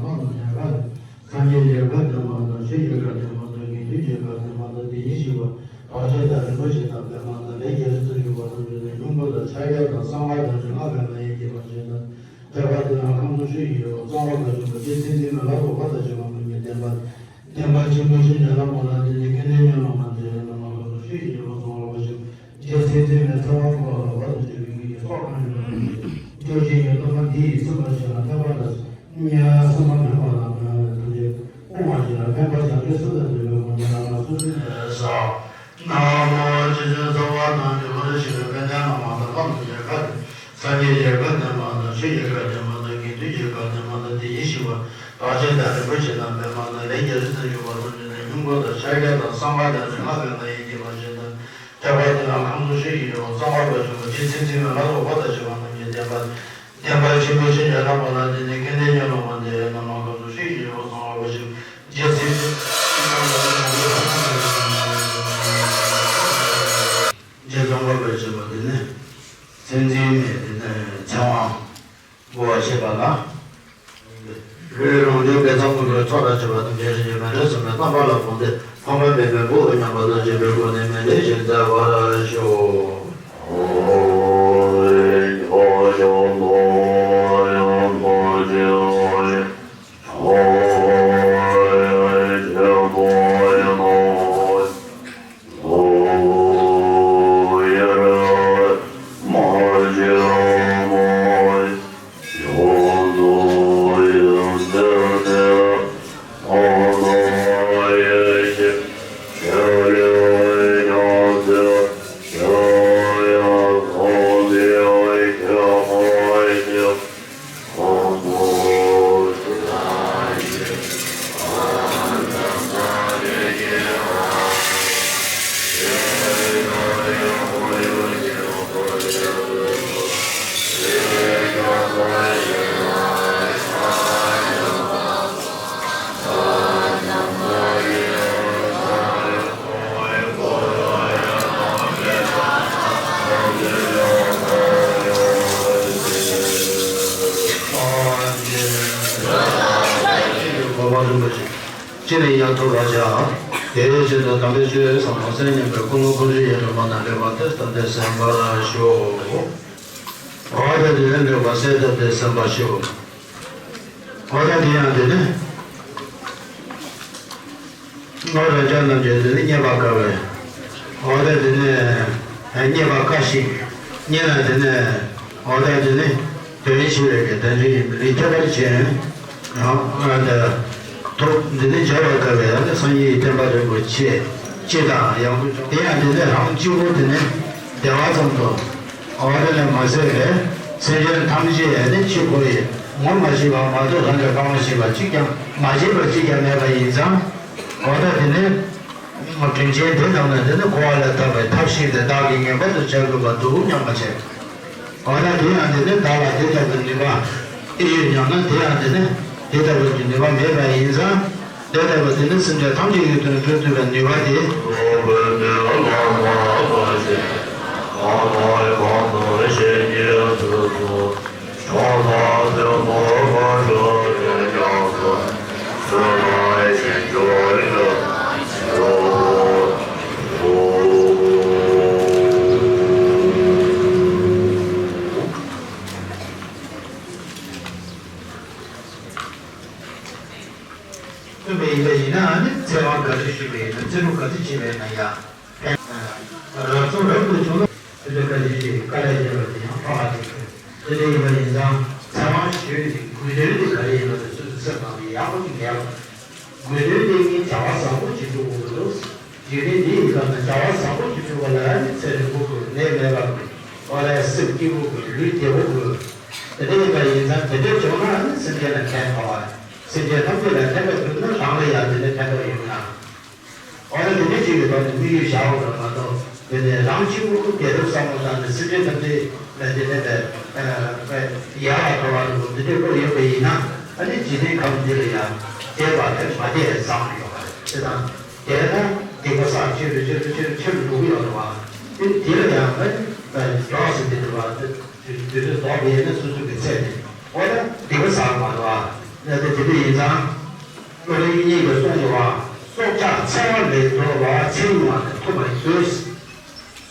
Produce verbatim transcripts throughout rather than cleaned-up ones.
དང་ལྷ་དང་གཞན་དགའ་སྟེ། སངས་རྒྱས་ཀྱི་བཀའ་བདེན་པ་དང་ཆོས་ཀྱི་བཀའ་བདེན་པ་དང་དགེ་འདུན་གྱི་བཀའ་བདེན་པ་དང་དེ་བཞིན་གཤེགས་པ་བར་ཆད་དང་རིན་པོ་ཆེ་དང་པདྨ་དང་ལས་རྒྱ་མཚོ་བཞུགས་པ་དང་འབྱོར་ལྡན་སྙིང་པོ་དང་ཕྱག་རྒྱ་དང་གསང་བ་དང་རིག་སྔགས་པདྨ་ཡེ་ཤེས་པ་ཆོས་དང་། ཐེག་པ་དེ་ལ་ཁམས་གསུམ་ཆོས་ཀྱི་རི་བོ་གཙང་པ་དང་བྱུང་བ་རྗེ་བཙུན་འཛིན་མའི་ལྷ་ཚོགས་འཁོར་དང་བཅས་པ་རྣམས་ཀྱི་བདེན་པ། བདེན་པ་ཆེན་པོ་ཆོས་ཀྱི་ལྷ་མོ་ལ་བརྟེན་ནས་མཁན་ཆེན་དབྱར་རླུང་མ་འདས་རྣམ་པ་ཁམས་གསུམ་ཆོས་ཀྱི་རི་བོ་གཙང་པ་ཞིག་རྗེ་བཙུན་འཛིན་མའི་ཚེ་དབང་བསྐུར་བ་ལ་བར་དུ་གཅོད་པའི་ངེད་ཀྱི་སྲོག་གང་ཡིན་པ་དང་། སྐྱོབ་བྱེད་ཀྱི་གཏོར་མ་འདི་ཡིས་ཚིམ་པར་བྱས་ལ་ཐེག་པ་དང་། དམྱལ་སེམས་པ་མེད་པ་དང་མེད་པ་ཐམས་ཅད་སྤོང་བར་བྱས་ལ་ཕན་པ་བྱང་ཆུབ་སེམས་དང་ལྡན་པའི་སྒོ་ནས་རང་ལ་སོ་སོའི་ལས་བསགས། ན་མོ། རྗེ་བཙུན་གསང་བ་དང་ནི་འཁོར་ཞིང་དཔལ་ལྡན་ལྷ་མོ་དང་ལྷ་མོ་ཡི་བཀའ་དང་། སངས་རྒྱས་ཀྱི་བཀའ་བདེན་པ་དང་ཆོས་ཀྱི་བཀའ་བདེན་པ་དང་དགེ་འདུན་གྱི་བཀའ་བདེན་པ་དང་དེ་བཞིན་གཤེགས་པ་བར་ཆད་དང་རིན་པོ་ཆེ་དང་པདྨ་དང་ལས་རྒྱ་མཚོ་བཞུགས་པ་དང་འབྱོར་ལྡན་སྙིང་པོ་དང་ཕྱག་རྒྱ་དང་གསང་བ་དང་རིག་སྔགས་པདྨ་ཡེ་ཤེས་པ་ཆོས་དང་། ཐེག་པ་དེ་ལ་ཁམས་གསུམ་ཆོས་ཀྱི་རི་བོ་གཙང་པ་དང་བྱུང་བ་རྗེ་བཙུན་འཛིན་མའི་ལྷ་ཚོགས་འཁོར་དང་བཅས་པ་རྣམས་ཀྱི་བདེན་པ། བདེན་པ་ཆེན་པོ་ཆོས་ཀྱི་ལྷ་མོ་ལ་བརྟེན་ནས་མཁན་ཆེན་དབྱར་རླུང་མ་འདས་རྣམ་པ་ཁམས་གསུམ་ཆོས་ཀྱི་རི་བོ་གཙང་པ་ཞིག་རྗེ་བཙུན་འཛིན་མའི་ལྷ་ཚོགས་འཁོར་དང་བཅས་པ་རྗེ་གཙང་པ་བཅས་པ་དེ་ནས་མཚན་འཛིན་མའི་དེ་ནས་ཚེ་དབང་བསྐུར་བ་བྱས་པ་ལ། རང་བྱུང་དགེ་རྩ་ཀུན་ཏུ་ཚོགས་དང་བཅས་པ་ཐམས་ཅད་རིན་ཆེན་མཎྜལ་གསུམ་ལས་རྣམ་པ་ལ་ཕོག་སྟེ་ཕ་མ་མེད་པའི་བུ་མཉམ་པ་དང་བཅས་པའི་སྒོ་ནས་མཎྜལ་ཞིག་མཛད་པར་ཞུ། ཅི་ནས་ཡང་ཐོབ་པར་བྱ། དེའི་ཕྱིར་དུ་དམ་པའི་ཆོས་སམ་བློ་གསལ་སྙིང་པོའི་ཀུན་སློང་ཀུན་གཞི་ཡི་དྲི་མ་རྣམས་ལེགས་པར་ཏོག་ཙམ་དེ་སེམས་པར་ཞོག། འོ་ད་དེ་ནས་ལེགས་པར་གསལ་བཏབ་སྟེ་སེམས་པར་ཞོག། འོ་ད་དེ་ཡང་དེ་ནས། སྔོན་རང་ཅག་རྣམས་ཀྱིས་དེ་ནི་རྙེད་པར་དཀའ་བས། འོ་ད་དེ་ནི་རྙེད་པར་དཀའ་ཞིང་། རྙེད་ན་དེ་ནི་འོ་ད་དེ་ནི་དོན་ཆེ་བའི་གི་དོན་ཆེན་ཡིན་པ་ནི་ཁྱད་པར་ཅན། ཡང་འོ་ད་ཐོབ་འདི་ནི་བརྗོད་པར་དཀའ་བས། ཨ་ནི་སངས་རྒྱས་ཀྱི་བསྟན་པ་རིན་པོ་ཆེ་སྤྱི་དང་ཡང་སྒོས་དེ་ཡང་དེ་ནི་རང་གཅིག་པུ་དེ་ནི་བདེ་བ་ཙམ་དུ། འོ་དེ་ལས་མ་ཟད་པའི་སེམས་ཅན་ཐམས་ཅད་ནི་གཅིག་པུ་ཡིན། ངོ་མ་ཤེས་པ་མ་གཏོགས་རང་གིས་སྤང་མ་ཤེས་པ་གཅིག་ཀྱང་མ་སྐྱེས་པ་གཅིག་ཀྱང་མེད་པ་ཡིན་ཙང་། འོ་ད་དེ་ནི་དྲིན་ཆེན་དེ་རྣམས་ནི་དེ་ནི་འཁོར་བ་ལས་ཐར་བའི་ཐབས་ཤེས་དེ་བདག་གིས་ངེས་པར་དུ་བྱ་དགོས་པ་འདུག་སྙམ་པ་བྱས། འོ་ན་དེ་ཡང་དེ་ནི་བདག་ལ་དེ་ལྟ་བུའི་ནུས་པ་ཨེ་ཡོད་སྙམ་ན། དེ་ཡང་དེ་ནི་དེ་ལྟ་བུའི་ནུས་པ་མེད་པ་ཡིན་ཙང་། དེ་ལྟ་བུ་དེ་ནི་སེམས་ཅན་ཐམས་ཅད་ཀྱི་དོན་སྒྲུབ་ཐུབ་པའི་ནུས་པ་དེ། མཚོན་པ་ཡིན་པ་ཡིན་ན། ཨ་ནི་ཚེ་དབང་ག་ཚོད་ཞུས་པ་ཡིན་ན། ཚེ་རབས་ག་ཚོད་ཕྱིན་པ་ཡིན་ན་ཡང་། རབ་ཚོགས་རབ་ཏུ་བྱུང་ན། དེ་ཚོ་ག་ཚོད་ཅིག་དཀའ་ལས་བརྒྱབ་པ་དེ་ཡང་ཕར་ལ་ཐེག་དགོས། དེ་འདྲ་ཡིན་པ་ཡིན་ཙང་། ཚེ་དབང་ཞུས་ཏེ་དགོས་དོན་དེ་ག་རེ་ཡིན་པ་དེ་སོ་སོས་སེམས་ནང་ནས་ཡག་པོ་ཅིག་ངེས་པ། དགོས་དོན་དེ་ངས་བྱ་བ་བཟང་པོ་ཅིག་སྒྲུབ་དགོས་ཀྱི་འདུག། འཇིག་རྟེན་འདི་ཡི་སྐབས་ན་བྱ་བ་བཟང་པོ་ཅིག་སྒྲུབ་པ་ལ་ནི་ཚེ་རིང་པོ་དགོས། ནད་མེད་པ་དགོས། འོ་ལ་སེམས་སྐྱིད་པོ་དགོས། ལུས་བདེ་པོ་དགོས། དེ་འདྲ་ཡིན་པ་ཡིན་ཙང་། དེ་འདྲ་བྱུང་ན་ནི་སེམས་ཅན་ལ་ཕན་ཐོགས་པ། སེམས་ཅན་ཐམས་ཅད་ལ་ཕན་པ་ཐུབ་ན་རང་ལ་ཡང་དེ་འདྲ་ཕན་ཐོགས་ཡོང་ན། འོ་ན་དེ་འདྲ་ཅིག་གི་ཐོག་ནས་དམིགས་ཡུལ་བཞག་པ་མ་གཏོགས། དེ་ནས་རང་གཅིག་པུ་བདེ་སྡུག་བསམ་བློ་བཏང་ནས་སེམས་ཅན་ཐམས་ཅད་ལ་དེ་ནས་ཡག་ལ་འགྲོ་བ་རེད་འདུག། འདི་འདྲ་བློ་ཡོད་པ་ཡིན་ན། ཨ་ནི་འཇིག་རྟེན་ཁམས་འདི་ལ་ཡང་བདེ་བ་དང་མ་བདེ་བའི་བསམ་བློ་ཡོད་པ་རེད། དེ་དང་། དེ་ལ་སྡིག་པ་བསགས། ཆེ་རུ་ཆེ་རུ་ཆེ་རུ་ཆེ་རུ་འགྲོ་གི་ཡོད་རེད་བ། དེ་དེ་ལ་ཡང་ཨ་ནི་མགྱོགས་སུ་དེ་འགྲོ་བ། དུས་ཚོད་རྫོགས་པ་ཡིན་ན་སོ་སོ་གི་ཚད་དེ། འོ་ན་སྡིག་པ་བསགས་མ་རེད་བ། ད་དེ་དེ་འདྲ་ཡིན་ཙང་། བློ་རིག་གཉིས་ཀྱིས་གསུངས་ཡོད་བ། སྲོག་ཆགས་འཚེ་བ་ལས་ལྡོག་པ། ཚེ་རིང་བ་དང་མཐུན་པར་མཛོད།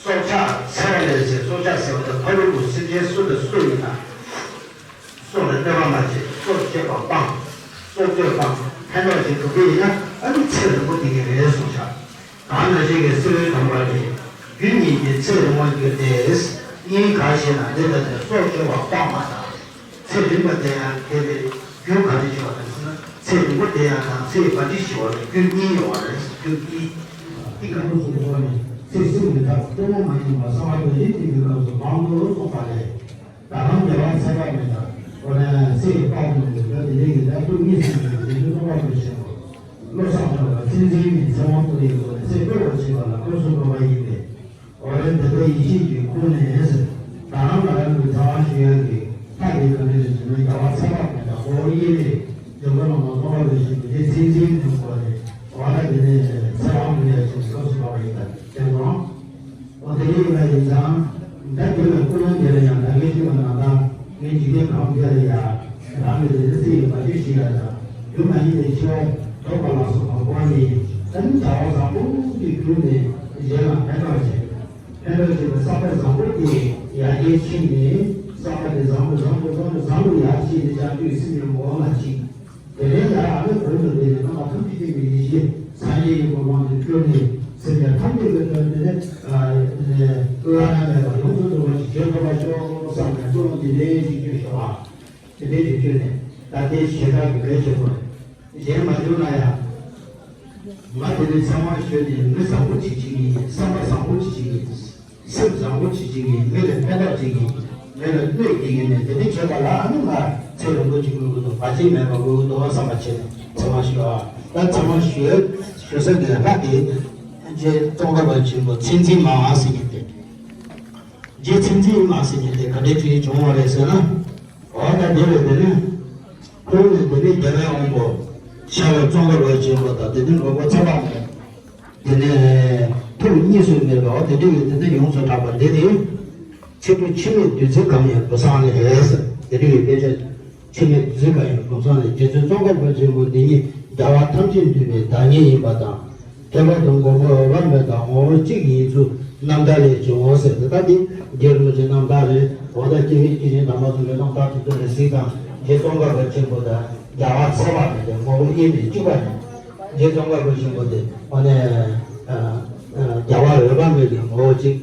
སྲོག་ཆགས་འཚེ་བ་ལས་ཟེར། སྲོག་ཆགས་ཟེར་བ་དེ་ཕ་རོལ་པོ་སེམས་ཅན་སུ་དང་སུ་ཡིན་ན། སྲོག་ལ་གནོད་པ་མ་བྱེད། སྲོག་གཅོད་པ་སྤང་། སྲོག་གཅོད་སྤང་། ཕན་ཐོགས་ཅིག་སྒྲུབ་ཀྱི་ཡིན་ན། ཨ་ནི་ཚེ་རིང་པོ་དེ་ག་རེད། སྲོག་ཆགས། གང་ན་ཞིག་གི་སྲིད་པའི་དམ་པ་གིས། རྒྱུ་གཉིས་ཀྱིས་ཚེ་རིང་བར་འགྱུར་ཏེ། གཉིས་ག་ཞེ་ན། འདི་ལྟ་སྟེ། སྲོག་གཅོད་པ་སྤངས་པ་དང་། ཚེ་རིང་བ་དེ་ཡང་དེ་ལས་རྒྱུ་ག་རེ་ཞིག་ཡོད་དམ་ཟེར་ན། ཚེ་རིང་པོ་དེ་ཡང་དང་ཚེ་བ་འདི་ཞི་བ་ལ་རྒྱུ་གཉིས་ཡོད་པ་རེད། རྒྱུ་གཉིས། འདི་ག་རེ་ཞིག་ཡོད་ནས་ཚེ་སྲིད་མི་རྟག་སྟོང་པ་མ་ཡིན་པ་གསང་བ་རྡོ་རྗེ་ཐེག་པའི་སྐབས་སུ་མང་དུ་གསུངས་པ་ལས། ད་རང་བདེ་བ་ཚེ་དཔག་མེད་དང་། འོ་ན་ཚེ་དཔག་མེད་པའི་སྐབས་དེ་ལས་ཀྱི་ལས་ཐུགས་གཉིས་སུ་མེད་པའི་རྗེ་བཙུན་སྟོན་པ་པོ་ཆེན་པོ། བློ་བཟང་གྲགས་པ་མཚན་འཛིན་གྱི་ཚེ་དབང་ཐོབ་པའི་སྒོ་ནས་ཚེ་འཕོས་པར་བྱེད་པ་ལ་སྐབས་སུ་བབ་པ་ཡིན་པས། འོ་ན་དེ་ལྟར་ཡིད་ཆེས་ཀྱིས་ཁུར་ནས་ཟེར། ད་རང་ལ་རང་གི་ཚེ་དབང་ཞུ་ཡག་གི་ཐབས་དེ་ག་འདྲ་རེད་ཟེར་ན། བདེ་བ་ཚེ་དཔག་མེད་དང་། འོ་ཡེ་ནས་འཇམ་མགོན་བླ་མ་སྟོན་པ་པོ་ཆེན་པོ་དེ་མཚན་འཛིན་གྱི་སྒོ་ནས། འོ་ན་དེ་ནས་ཚེ་དབང་ཞུ་ཡག་ཆེད་དུ་སྐབས་སུ་བབ་པ་ཡིན་པས། དེ་ནོ། འོ་དེ་ཡིན་པ་ཡིན་ཙང་། ད་དེ་ལ་ཀུན་སློང་དེ་ལ་ཡང་ད་གིན་ཞུས་པ་ནང་ལྟར། ངས་འཇིག་རྟེན་ཁམས་འདི་ལ་ཡང་རང་གི་རེ་རེ་ཚེ་ཡི་བར་ཆད་ཞི་ཡག་དང་། རྒྱུ་མ་ཡིན་པའི་འཆི་བ་ཐོབ་པ་ལ་སོགས་པ་སྤོང་ནས། ཨ་ནི་བྱ་བ་བཟང་པོ་ཞིག་བསྒྲུབས་ནས་གཞན་ལ་ཕན་ཐོགས་བྱེད། ཕན་ཐོགས་བྱེད་པའི་བསགས་པ་བཟང་པོ་དེ་ཡར་རྒྱས་ཕྱིན་ནས། བསགས་པ་དེ་བཟང་པོ་བཟང་པོ་བཟང་པོ་བཟང་པོ་ཡར་ཕྱིན་ནས་བྱང་ཆུབ་སེམས་ཀྱི་ངོ་བོ་ལ་ཞིག་དེ་ནས་ཡར་ཨ་ནི་གོང་དུ་བསྡད་ནས་རྣམ་པ་ཐམས་ཅད་མཁྱེན་པའི་ཡེ་ཤེས་སངས་རྒྱས་ཀྱི་གོ་འཕང་དུ་བཀྲོལ་ནས། སེམས་ཅན་ཐམས་ཅད་ཀྱི་དོན་དེ་ནི་བླ་ན་མེད་པ་ཡོངས་སུ་རྫོགས་པ་ཞིག་བྱེད་ཐུབ་པར་ཤོག་བསམ་ནས། གཙོ་བོ་འདི་འདྲའི་ཞིག་བརྗོད་ཤོག་ཨ། དེ་འདྲའི་ཞིག་བརྗོད་ནས། ད་དེ་ཞེ་དྲག་གི་གལ་ཆེན་པོ་རེད། གཞན་མ་བྱུང་ན་ཡང་། ང་དེ་ནས་ཚེ་དབང་ཞུས་ནས་མི་བཟང་པོ་ཅིག་བྱེད་ཀྱི་ཡིན། བསམ་པ་བཟང་པོ་ཅིག་བྱེད་ཀྱི་ཡིན། སེམས་བཟང་པོ་ཅིག་བྱེད་ཀྱི་ཡིན། མི་ལ་ཕན་ཐོགས་བྱེད་ཀྱི་ཡིན། མི་ལ་གནོད་སྐྱེལ་གྱི་མེད། དེ་འདྲ་བྱེད་པ་ལ་ཨ་ནི་ང་ཚེ་རིང་པོ་ཅིག་དགོས་ཀྱི་འདུག། བར་ཆད་མེད་པ་དགོས་ཀྱི་འདུག་བསམ་པ་བྱས་ནས་ཚེ་དབང་ཞུ་བ། ད་ཚེ་དབང་ཞུ་ཞུ་ས་དེ་ལྷ་དེ་རྗེ་ཙོང་ཁ་པ་ཆེན་པོ་མཚན་འཛིན་མ་ཟེར་མཁན་དེ། རྗེ་མཚན་འཛིན་མ་ཟེར་མཁན་དེ་ག་འདྲའི་ཅིག་བྱུང་བ་རེད་ཟེར་ན། འོ་ད་དེ་ལས་དེ་ནས། ཁོང་ནི་དེ་ནས་རྒྱལ་བའི་དབང་པོ་ཤར་བའི་ཙོང་ཁ་པ་ཆེན་པོ་དང་། དེ་ནས་མགོན་པོ་ཚེ་དཔག་མེད། དེ་ནས་ཐུགས་གཉིས་སུ་མེད་པའི། འོ་དེ་འདྲ་ཡོད། དེ་ནས་ཡོངས་སུ་གྲགས་པ་འདི་ནི། ཕྱི་དྲོ་འཆི་མེད་བདུད་རྩི་གང་ཡིན་བུམ་བཟང་ལས་ཟེར། དེ་འདྲ་ཡོད་པའི་ཕྱིར། འཆི་མེད་བདུད་རྩི་གང་ཡིན་བུམ་བཟང་ལས། རྗེ་བཙུན་ཙོང་ཁ་པ་ཆེན་པོ་འདི་ཉིད་ རྒྱལ་བ་ཐམས་ཅད་འདུས་པའི་བདག་ཉིད་ཡིན་པ་དང་། ཁྱད་པར་དུ་མགོན་པོ་འོད་དཔག་མེད་དང་ངོ་བོ་གཅིག་ཡིན་ཚུལ་རྣམ་ཐར་ལས་བྱུང་ངོ་ཟེར་ཏེ། ད་འདི་རྗེ་རིན་པོ་ཆེ་རྣམ་ཐར་རེད། འོ་ད་སྐྱེས་བུ་སྐྱེས་ཆེན་དམ་པ་གསུམ་གྱི་རྣམ་ཐར་དེ་ཚོ་ལས་གཟིགས་དང་། རྗེ་ཙོང་ཁ་པ་ཆེན་པོ་དང་རྒྱལ་བ་ཚེ་དཔག་མེད་དེ་ངོ་བོ་དབྱེར་མེད་གཅིག་པ་ཡིན། རྗེ་ཙོང་ཁ་པ་ཆེན་པོ་དེ་འོ་ནས་རྒྱལ་བ་འོད་དཔག་མེད་ཀྱི་ངོ་བོ་གཅིག་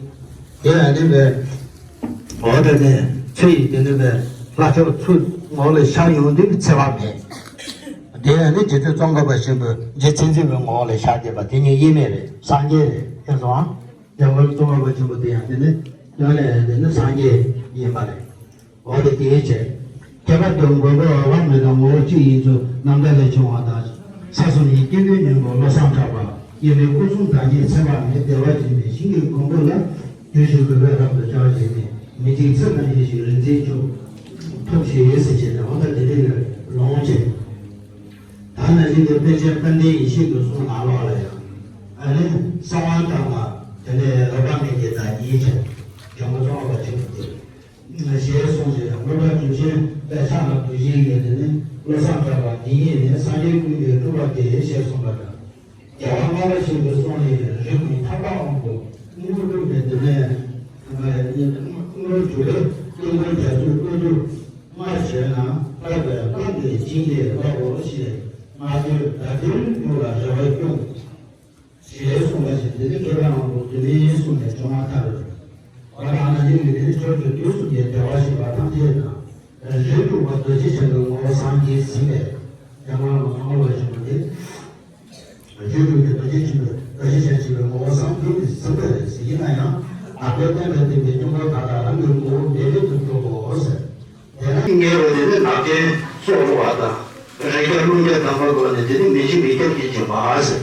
དེ་ཡང་ནི་བས། འོ་དེ་ནས་ཚེ་ཡི་དེ་ནི་བས་ལྷ་མཆོག་ཚུར་ངོ་ལ་ཤར་ཡོང་དུས་ཚེ་དཔག་མེད། དེ་ཡང་ནི་རྗེ་བཙུན་ཙོང་ཁ་པ་ཆེན་པོས་རྗེ་བཙུན་འཛིན་པའི་ངོ་ལ་ཤར་བསྡད་པ་དེ་ཉིད་དབྱེར་མེད་རེད། སངས་རྒྱས་རེད། ཁྱེད་ཚོ་ཨང་། རྒྱལ་བ་ཙོང་ཁ་པ་ཆེན་པོ་དེ་ཡང་དེ་ནི་ཡང་ནས་དེ་ནི་སངས་རྒྱས་ཡིན་པ་རེད། འོ་དེ་དེའི་ཕྱིར། ཁྱད་པར་དུ་མགོན་པོ་འོད་དཔག་མེད་དང་ངོ་བོ་གཅིག་ཡིན་ཚུལ་རྣམ་ཐར་ལས་བྱུང་བ་དང་། ས་གསུམ་གྱི་སྐྱེ་དགུའི་སྙིང་པོ་བློ་བཟང་གྲགས་པ། དབྱེར་མེད་སྐུ་གསུམ་བདག་ཉིད་ཚེ་དཔག་མེད། བདེ་བ་ཅན་ནི་ཞིང་གི་མགོན་པོ་ལ། རྒྱུད་བཞི་གུས་པས་རབ་ཏུ་བྱ་བ་བྱས་ནས། མི་འཇིགས་ཚེ་དང་ཡིད་བཞིན་རིག་འཛིན་མཆོག་ཐོབ་ཤིག་ཟེར་བྱས་ནས་འོ་ད་དེ་འདྲའི་ལོངས་སྤྱོད། ད་ནང་བཞིན་དུ་པཎ་ཆེན་དཔལ་ལྡན་ཡེ་ཤེས་ཀྱི་གསུང་ནང་ལོགས་ལ་ཡང་། ཨ་ནི་གསང་བ་དང་ལ་དེ་ནས་འོད་དཔག་མེད་ཀྱི་བདག་ཉིད་ཅན། འཇམ་མགོན་ཙོང་ཁ་པ་ཆེན་པོ་དེ། ཞེས་གསུངས་ཤིང་། སློབ་གྲྭ་དྲུག་ཆེན་དཔལ་ཕྱག་ན་རྡོ་རྗེ་ཡིས་དེ་ནི་བློ་བཟང་གྲགས་པ་འདི་ཉིད་ནི་སངས་རྒྱས་ཀུན་གྱི་སྤྲུལ་པ་སྟེ་ཞེས་གསུངས་པ་དང་། རྒྱལ་བ་ལྔ་པ་ཆེན་པོའི་གསུང་ལས། རིགས་ཀུན་ཐབས་དང་དབང་པོ་དངོས་གྲུབ་པའི་དེ་ནས་དངོས་གྲུབ་ཀུན་གྱི་རྒྱ་མཚོའི་བློ་གྲུབ་ལྔ་བྱས་ན། བསླབ་པའི་བླ་མའི་བྱིན་གྱིས་རློབ་བོ་ཞེས་སྔགས་བརྗོད་བརྡ་སྤྲོད་ལ་རེ་བ་སྐྱོང་། ཞེས་གསུངས་པ་བཞིན་དེ་ནི་མཁས་པའི་དབང་པོ་དུ་མའི་གསུང་ནས་བྱུང་བ་ལྟར། འོ་ན་ཨ་ནི་ནི་དེ་ནི་ཕྱོགས་བཅུ་དུས་གསུམ་གྱི་བདེ་བར་གཤེགས་པ་ཐམས་ཅད་དང་། རིགས་དྲུག་པ་རྡོ་རྗེ་འཆང་གི་ངོ་བོ་སངས་རྒྱས་ཟིན་པས། ཡང་ང་ལ་མ་ངོ་བ་ཞིག་མ་དེ། རིགས་དྲུག་གི་རྡོ་རྗེ་འཆང་གི་རྡོ་རྗེ་འཆང་གི་ངོ་བོ་སངས་རྒྱས་ཟིན་པས་ཟེར། ཡིན་ན་ཡང་དག་པའི་རྟེན་ལ་བརྟེན་པའི་སྙིང་པོ་དག་དང་རང་གི་ངོ་བོ་མེད་མེད་དུ་གྲུབ་བོ་ཟེར། དེ་ན་ངེས་པ་དེ་ནི་ནག་ཅན་སྲོག་རོ་བ་དང་། རེག་བྱ་རླུང་རྒྱ་དམ་པ་དགོས་ནས་དེ་ནི་མི་འཇིགས་མི་སྐྱོབ་ཀྱི་སྦྱིན་པ་ཟེར།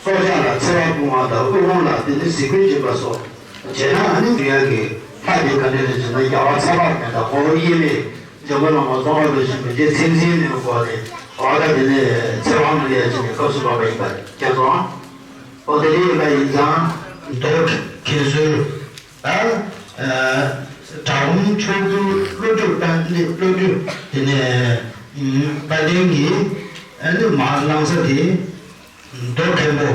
སྲོག་ཆགས་ལ་འཚེ་བ་སྤོང་བ་དང་། ཀུན་སློང་ལ་དེ་ནི་ཟས་སྐུལ་སྦྱིན་པ་སོགས་བྱས་ན། ཨ་ནི་འདུལ་ཡག་གི་ལྷ་དེ་ག་འདྲ་རེད་ཟེར་ན། རྒྱལ་བ་ཚེ་དཔག་མེད་དང་ངོ་བོ་དབྱེར་མེད་འཇམ་མགོན་བླ་མ་ཙོང་ཁ་པ་ཆེན་པོས་རྗེ་བཙུན་འཛིན་མའི་སྒོ་ནས་འོ་ད་དེ་ནི་ཚེ་དབང་ལ་ཡ་ཅིག་ནས་སྐབས་སུ་བབས་པ་ཡིན་པ་རེད། ཁྱེད་ཚོ་ཨ། འོ་དེ་འདྲ་ཡིན་པ་ཡིན་ཙང་མདོ་མཁན་ཟུར། ད་ཨ་དྲག་མོ་མཆོག་གི་བློ་གྲོས་དཔལ་ལྡན། བློ་གྲོས་དེ་ནས་ཨ་དཔལ་ལྡན་གྱིས་ཨ་ནི་མར་གནང་ས་དེ། མདོ་མཁན་པོ་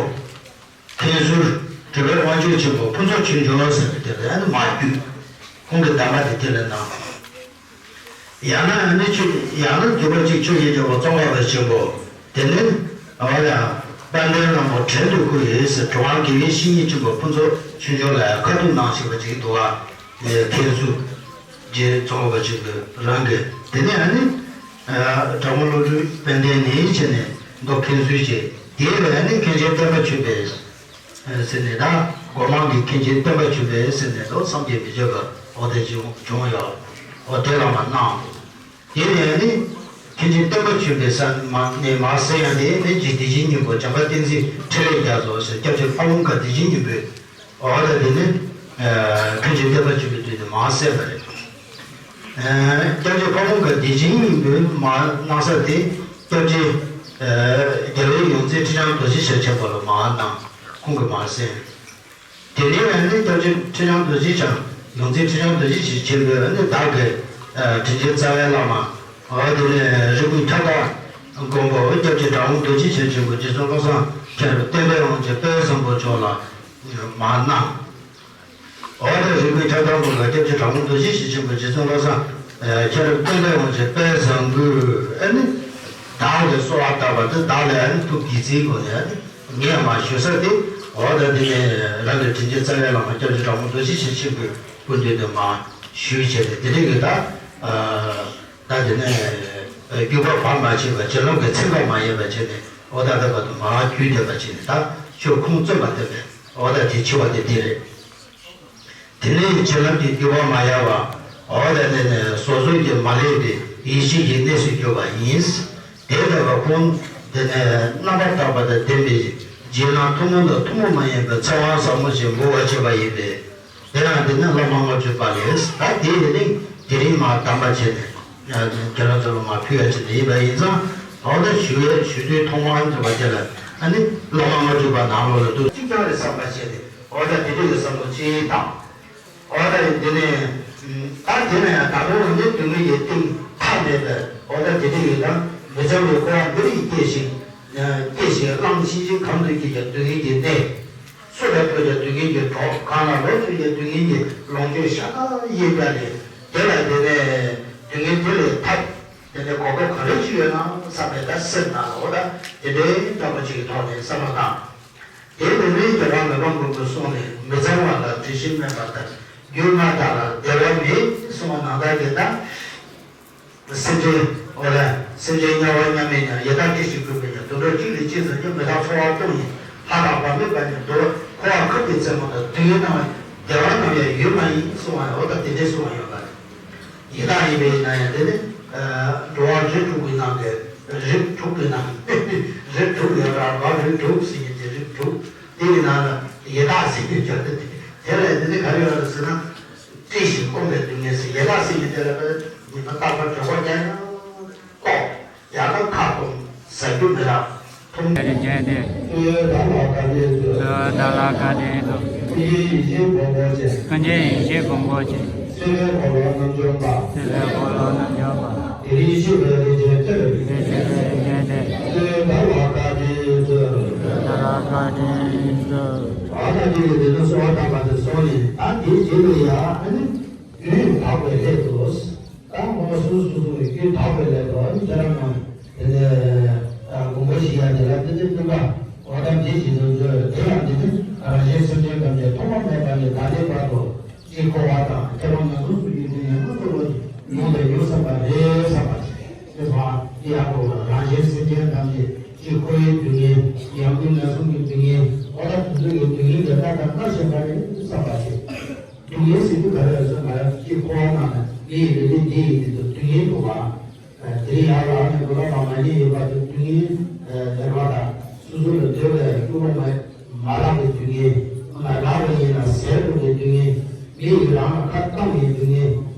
མཁན་ཟུར་གྲུབ་པའི་དབང་ཕྱུག་ཆེན་པོ་ཕུན་ཚོགས་ཆོས་འབྱོར་ཟེར་བ་དེ་ལ་ཨ་ནི་མར་བརྒྱུད། ཁོང་གི་གདམས་པ་དེ་དེ་ལ་གནང་། ཡང་ན་ཨ་ནི་ཆོས། ཡང་ན་མདོ་མཁན་པོ་གཅིག་ཆོས་རྗེ་རྒྱལ་པོ་ཙོང་ཁ་པ་ཆེན་པོ། དེ་ནས་འོ་ཡ་དཔལ་ལྡན་ལྷ་མོ་བྲན་དུ་བཀོལ་ཡོད་ཟེར། གྲུབ་དབང་དགེ་བའི་བཤེས་གཉེན་ཆེན་པོ་ཕུན་ཚོགས་ཆོས་འབྱོར་ལ་ཡང་ཁ་ཐུག་གནང་བཞིན་པ་ཅིག་འདུག་བ། མཁན་ཟུར་རྗེ་ཙོང་ཁ་པ་ཆེན་པོ་རང་གིས། དེ་ནས་ཨ་ནི་དྲག་མོ་བློ་གྲོས་དཔལ་ལྡན་ནས་བྱས་ནས་མདོ་མཁན་ཟུར་བྱས། དེ་ལ་ཨ་ནི་མཁན་ཆེན་བསྟན་པ་ཆོས་འཕེལ་ཟེར་ནས། ད་སྒོ་མང་གི་མཁན་ཆེན་བསྟན་པ་ཆོས་འཕེལ་ཟེར་ནས་ལོ་བསམ་གྱིས་མི་ཁྱབ་པ་འོ་དེ་བྱུང་བྱུང་ཡོད། འོ་དེ་ལ་མར་གནང་། དེ་ནས་ནི་མཁན་ཆེན་བསྟན་པ་ཆོས་འཕེལ་ས་མ་ནས་མར་གསན་ཡ་དེ་ནི་རྗེ་བདེ་ཆེན་སྙིང་པོ་བྱམས་པ་བསྟན་འཛིན་འཕྲིན་ལས་རྒྱ་མཚོ་ཟེར། སྐྱབས་རྗེ་ཕ་བོང་ཁ་བདེ་ཆེན་སྙིང་པོས། འོ་ད་དེ་ནི་མཁན་ཆེན་བསྟན་པ་ཆོས་འཕེལ་དུས་ནས་མར་གསན་པ་རེད། སྐྱབས་རྗེ་ཕ་བོང་ཁ་བདེ་ཆེན་སྙིང་པོས་མར་གནང་ས་དེ། སྐྱབས་རྗེ་རྒྱལ་བའི་ཡོངས་འཛིན་ཁྲི་བྱང་རྡོ་རྗེ་ཞེས་བྱ་ཆེན་པོ་ལ་མར་གནང་། ཁོང་གིས་མར་གསན། དེ་ནས་ཨ་ནི་སྐྱབས་རྗེ་ཁྲི་བྱང་རྡོ་རྗེ་འཆང་། ཡོངས་འཛིན་ཁྲི་བྱང་རྡོ་རྗེ་ཞེས་བྱ་ཆེན་པོས་ཨ་ནི་བདག་གི་དྲིན་ཅན་རྩ་བའི་བླ་མ། འོ་དེ་ནས་རིགས་ཀུན་ཁྱབ་བདག་མགོན་པོ་སྐྱབས་རྗེ་དྲག་མོ་རྡོ་རྗེ་ཞེས་བྱ་ཆེན་པོ་རྗེ་བཙུན་བློ་བཟང་མཁྱེན་རབ་བསྟན་པའི་དབང་ཕྱུག་དཔལ་བཟང་པོ་མཆོག་ལ་མར་གནང་། འོ་ད་རིགས་ཀུན་ཁྱབ་བདག་མགོན་པོ་སྐྱབས་རྗེ་དྲག་མོ་རྡོ་རྗེ་ཞེས་བྱ་ཆེན་པོ་རྗེ་བཙུན་བློ་བཟང་མཁྱེན་རབ་བསྟན་པའི་དབང་ཕྱུག་དཔལ་བཟང་པོས་ཨ་ནི་བདག་ལ་གསོལ་བ་བཏབ་པ་དེ། བདག་ལ་ཨ་ནི་ཐུགས་དགྱེས་བརྩེའི་སྒོ་ནས་ཨ་ནི་ངས་མར་ཞུ་ས་དེ། འོ་ད་དེ་ནས་རང་གི་དྲིན་ཅན་རྩ་བའི་བླ་མ་སྐྱབས་རྗེ་དྲག་མོ་རྡོ་རྗེ་ཞེས་བྱ་ཆེན་པོའི་སྐུ་མདུན་དུ་མར་ཞུས་བྱས་ཏེ། དེ་རིང་གི་ད་ད་དེ་ནས་རྒྱུད་པ་བར་མ་ཆད་པ། རྗེ་བློན་གྱི་ཚིག་ལ་མ་ཡལ་བ་བྱས་ནས། འོ་ད་ད་བར་དུ་མར་བརྒྱུད་བསྡད་པ་བྱས་ནས། ད་ཆོས་ཁུངས་བཙུན་པ་བསྟན་པས། འོ་ད་དེ་ཆེ་བ་དེ་འདི་རེད། དེ་ནས་རྗེ་བློན་གྱི་རྒྱུད་པ་མ་ཡལ་བ། འོ་ད་དེ་ནས་སོ་སོ་གྱིས་མ་བསླད་པའི་ཡེ་ཤེས་ཀྱི་གནས་སུ་གྱུར་པ་ཡིན། དེ་ལྟ་བུ་ཁོང་དེ་ནས་རྣམ་པར་དག་པ་དང་ལྡན་པའི་རྗེས་གནང་ཐུན་མོང་དང་ཐུན་མོང་མ་ཡིན་པའི་ཚེ་དབང་ཟབ་མོ་ཞིག་འབུལ་བར་བྱེད་པ་ཡིན་པས། དེ་ཡང་དེ་ནི་བླ་མ་ལྔ་བཅུ་པ་ལས། ད་དེ་ཡི་གླིང་དེ་རིང་མར་གདམས་པ་བྱས་ནས་ཁྱེད་རང་ཚོ་ལ་མར་ཕུལ་ཡ་བྱས་ནས་ཡིན་པ་ཡིན་ཙང་། འོ་ད་ཞུ་ཡས་ཞུ་དུས་ཐོག་མར་འཛིན་པ་དེ་ལ་ཨ་ནི་བླ་མ་ལྔ་བཅུ་པ་ནང་ལོགས་ལ་འདུག་གཅིག་ཀྱང་རེད་བསམ་པ་བྱས་ཏེ། འོ་ད་དེ་འདྲ་གི་བསམ་བློ་ཅིག་དང་། འོ་ད་དེ་ནས་ད་དེ་ནས་ཡང་ད་དུང་རང་ཉིད་སྡུག་བསྔལ་གྱི་གཏིང་མཐའ་མེད་པའི། འོ་ད་དེ་འདྲ་ཡིན་ན་མི་འཚམ་པའི་འཁོར་བ་འདི་རིགས་སྐྱེ་ཞིང་། སྐྱེ་ཞིང་བླངས་ཤིང་ཤིང་གམ་དུ་སྐྱེས་ཀྱང་སྡུག་བསྔལ་གྱི་གནས། སུ་ལ་ལྟོས་ཀྱང་སྡུག་བསྔལ་གྱི་གྲོགས། གང་ལ་ལོག་ལྟོས་ཀྱང་སྡུག་བསྔལ་གྱི་ལོངས་སྤྱོད་ཤ་སྟག་ཡིན་པ་ལས། དེ་ལ་དེ་ནས་སྡུག་བསྔལ་དེ་ལས་ཐར། དེ་ནས་གོ་སྐབས་ག་རེ་ཅིག་ཡོད་ན་བསམ་པའི་ད་སེམས་ནང་ལ་འོ་ད་དེ་འདྲའི་འདྲ་པོ་ཅིག་གི་ཐོག་ནས་བསམ་བློ་བཏང་། དེ་ནས་ནི་རྒྱལ་བ་མི་ཕམ་མགོན་པོའི་གསུང་ནི། མི་གཙང་བ་ལ་དྲི་ཞིམ་སྨན་པ་ལྟར། རྒྱུ་མ་དག་ལ་བདེ་བ་མེད་གསུངས་པ་ནང་ལྟར་གྱི་ད། སེམས་ཅན་འོ་ལ་སེམས་ཅན་དམྱལ་བ་མཉམ་མེད་ཉིད། ཡི་དྭགས་སྐད་ཅིག་ཀུན་པའི་ཉིད། དུད་འགྲོ་གཅིག་ལས་གཅིག་ཟེར་གྱི་མི་རྟག་ཚོར་བ་སྟོང་ཉིད། ལྷ་དང་བ་མེད་པ་ཉིད་དུ། འཁོར་བ་ཁབ་ཀྱི་རྩེ་མོ་དང་། སྡུག་བསྔལ་སྣང་བ་བདེ་བ་ནམ་ཡང་ཡོད་མ་ཡིན་གསུང་བ་འོ་ད་དེ་འདྲའི་གསུང་བ་ཡོད་པ་རེད། ཡི་དྭགས་ཡིན་པས་ན་ཡང་དེ་ནི་འགྲོ་བ་རིགས་དྲུག་གི་ནང་གི་རིགས་དྲུག་གི་ནང་རིགས་དྲུག་ཡོད་ར་བ་རིགས་དྲུག་ཟེར་གྱི་དེ་རིགས་དྲུག་དེ་གི་ནང་ལ་ཡི་དྭགས་ཟེར་གྱི་ཆོག་དེ་དེ་ལ་དེ་ནི་ག་རེ་ཡོད་རེད་ཟེར་ན། བཀྲེས་ཤིང་སྐོམ་པའི་སྡུག་བསྔལ་ཟེར། ཡི་དྭགས་ཟེར་གྱི་དེ་ལ་ཉི་མ་རྟག་པར་གྲོད་ཁོག་ཀྱང་ཡང་ལྐོག་ཡང་ན་ཁ་སྐོམ་ཟ་རྒྱུ་མི་རག་འཐུང་རྒྱུ་རིན་ཆེན་ལྡན། གཙོ་བོ་བདག་ལ་དགའ་ལྡན་མཛོད། གཙོ་བོ་བདག་ལ་དགའ་ལྡན་མཛོད། ཀུན་མཁྱེན་ཡེ་ཤེས་མགོན་པོ་མཁྱེན། ཀུན་མཁྱེན་ཡེ་ཤེས་མགོན་པོ་མཁྱེན། སྲིད་པའི་འཁོར་ལོ་རྣམ་འཇོམས་པ། སྲིད་པའི་འཁོར་ལོ་རྣམ་འཇོམས་པ། དེ་རིང་གཤེགས་པའི་རིན་ཆེན་ཏེ། རིན་ཆེན་ཏེ་རིན་ཆེན་ཏེ། གཙོ་བོ་བདག་ལ་དགའ་ལྡན་མཛོད། གཙོ་བོ་བདག་ལ་དགའ་ལྡན་མཛོད། ཨ་ད་དེ་ཡི་དེ་ནི་གསོལ་བ་བཏབ་པ་དེ་སོང་ནས་ད་དེའི་རྗེས་ལ་ཡང་ཨ་ནི་རྒྱུན་དག་པའི་སླད་དུ། ད་ཁོང་སོ་སོ་སོ་སོ་གི་རྒྱུན་དག་པའི་སླད་དུ་ཨ་ནི་ཁྱེད་རང་རྣམས་དེ་ནས་དགོངས་པ་བཞེས་ཡ་དེ་ལ་དེ་ནི་སྟོན་པ་འོ་ད་འདི་བཞིན་དུ་མཛོད། དེ་ཡང་འདི་ནི་རང་གཞན་སེམས་ཅན་ཐམས་ཅད་ཐོག་མ་མེད་པ་ནས་ད་ལྟའི་བར་དུ་དཀྱིལ་འཁོར་བ་དང་ཐེག་པ་ངན་སོང་སུ་ཡོད་དུས་ཡང་ན་གཙོ་བོ་ཡོང་དང་ཡོང་བསམ་པ་རེད་བསམ་པ་ཞིག་རེད། དེ་ཚོ་ཨ་འདི་ཡག་པོ་རང་གཞན་སེམས་ཅན་ཐམས་ཅད་དཀྱིལ་འཁོར་བའི་སྡུག་བསྔལ་ཡང་སྒོས་ངན་སོང་གི་སྡུག་བསྔལ་འོ་ད་དེ་ཚོ་ཡི་སྡུག་བསྔལ་དེ་ལྟ་དང་ལྟ་བཞིན་པ་རེད་བསམ་པ་ཞིག་སྡུག་བསྔལ་ཟེར་དུས་ག་རེ་ཟེར་ན་ཡང་དཀྱིལ་འཁོར་བ་ནང་ན་མི་ཡི་ལུས་རྟེན་འདི་ཡི་དེ་ཚོ་སྡུག་བསྔལ་འདུག་བ། དེ་རིང་ཡར་ལངས་ནས་འགྲོ་ལ་མ་མ་ཉེས་ཡོད་པ་དེ་སྡུག་བསྔལ་ལེན་པ་དང་སོ་སོ་ལ་འདོད་པའི་སྐྱུག་བྲོ་མ་མ་ལགས་པའི་སྡུག་བསྔལ། མ་ལགས་པ་ཡིན་ན་ཟས་འགྲོ་བའི་སྡུག་བསྔལ། མི་ཡིས་རང་ལ་ཁ་བཏང་བའི་སྡུག་བསྔལ།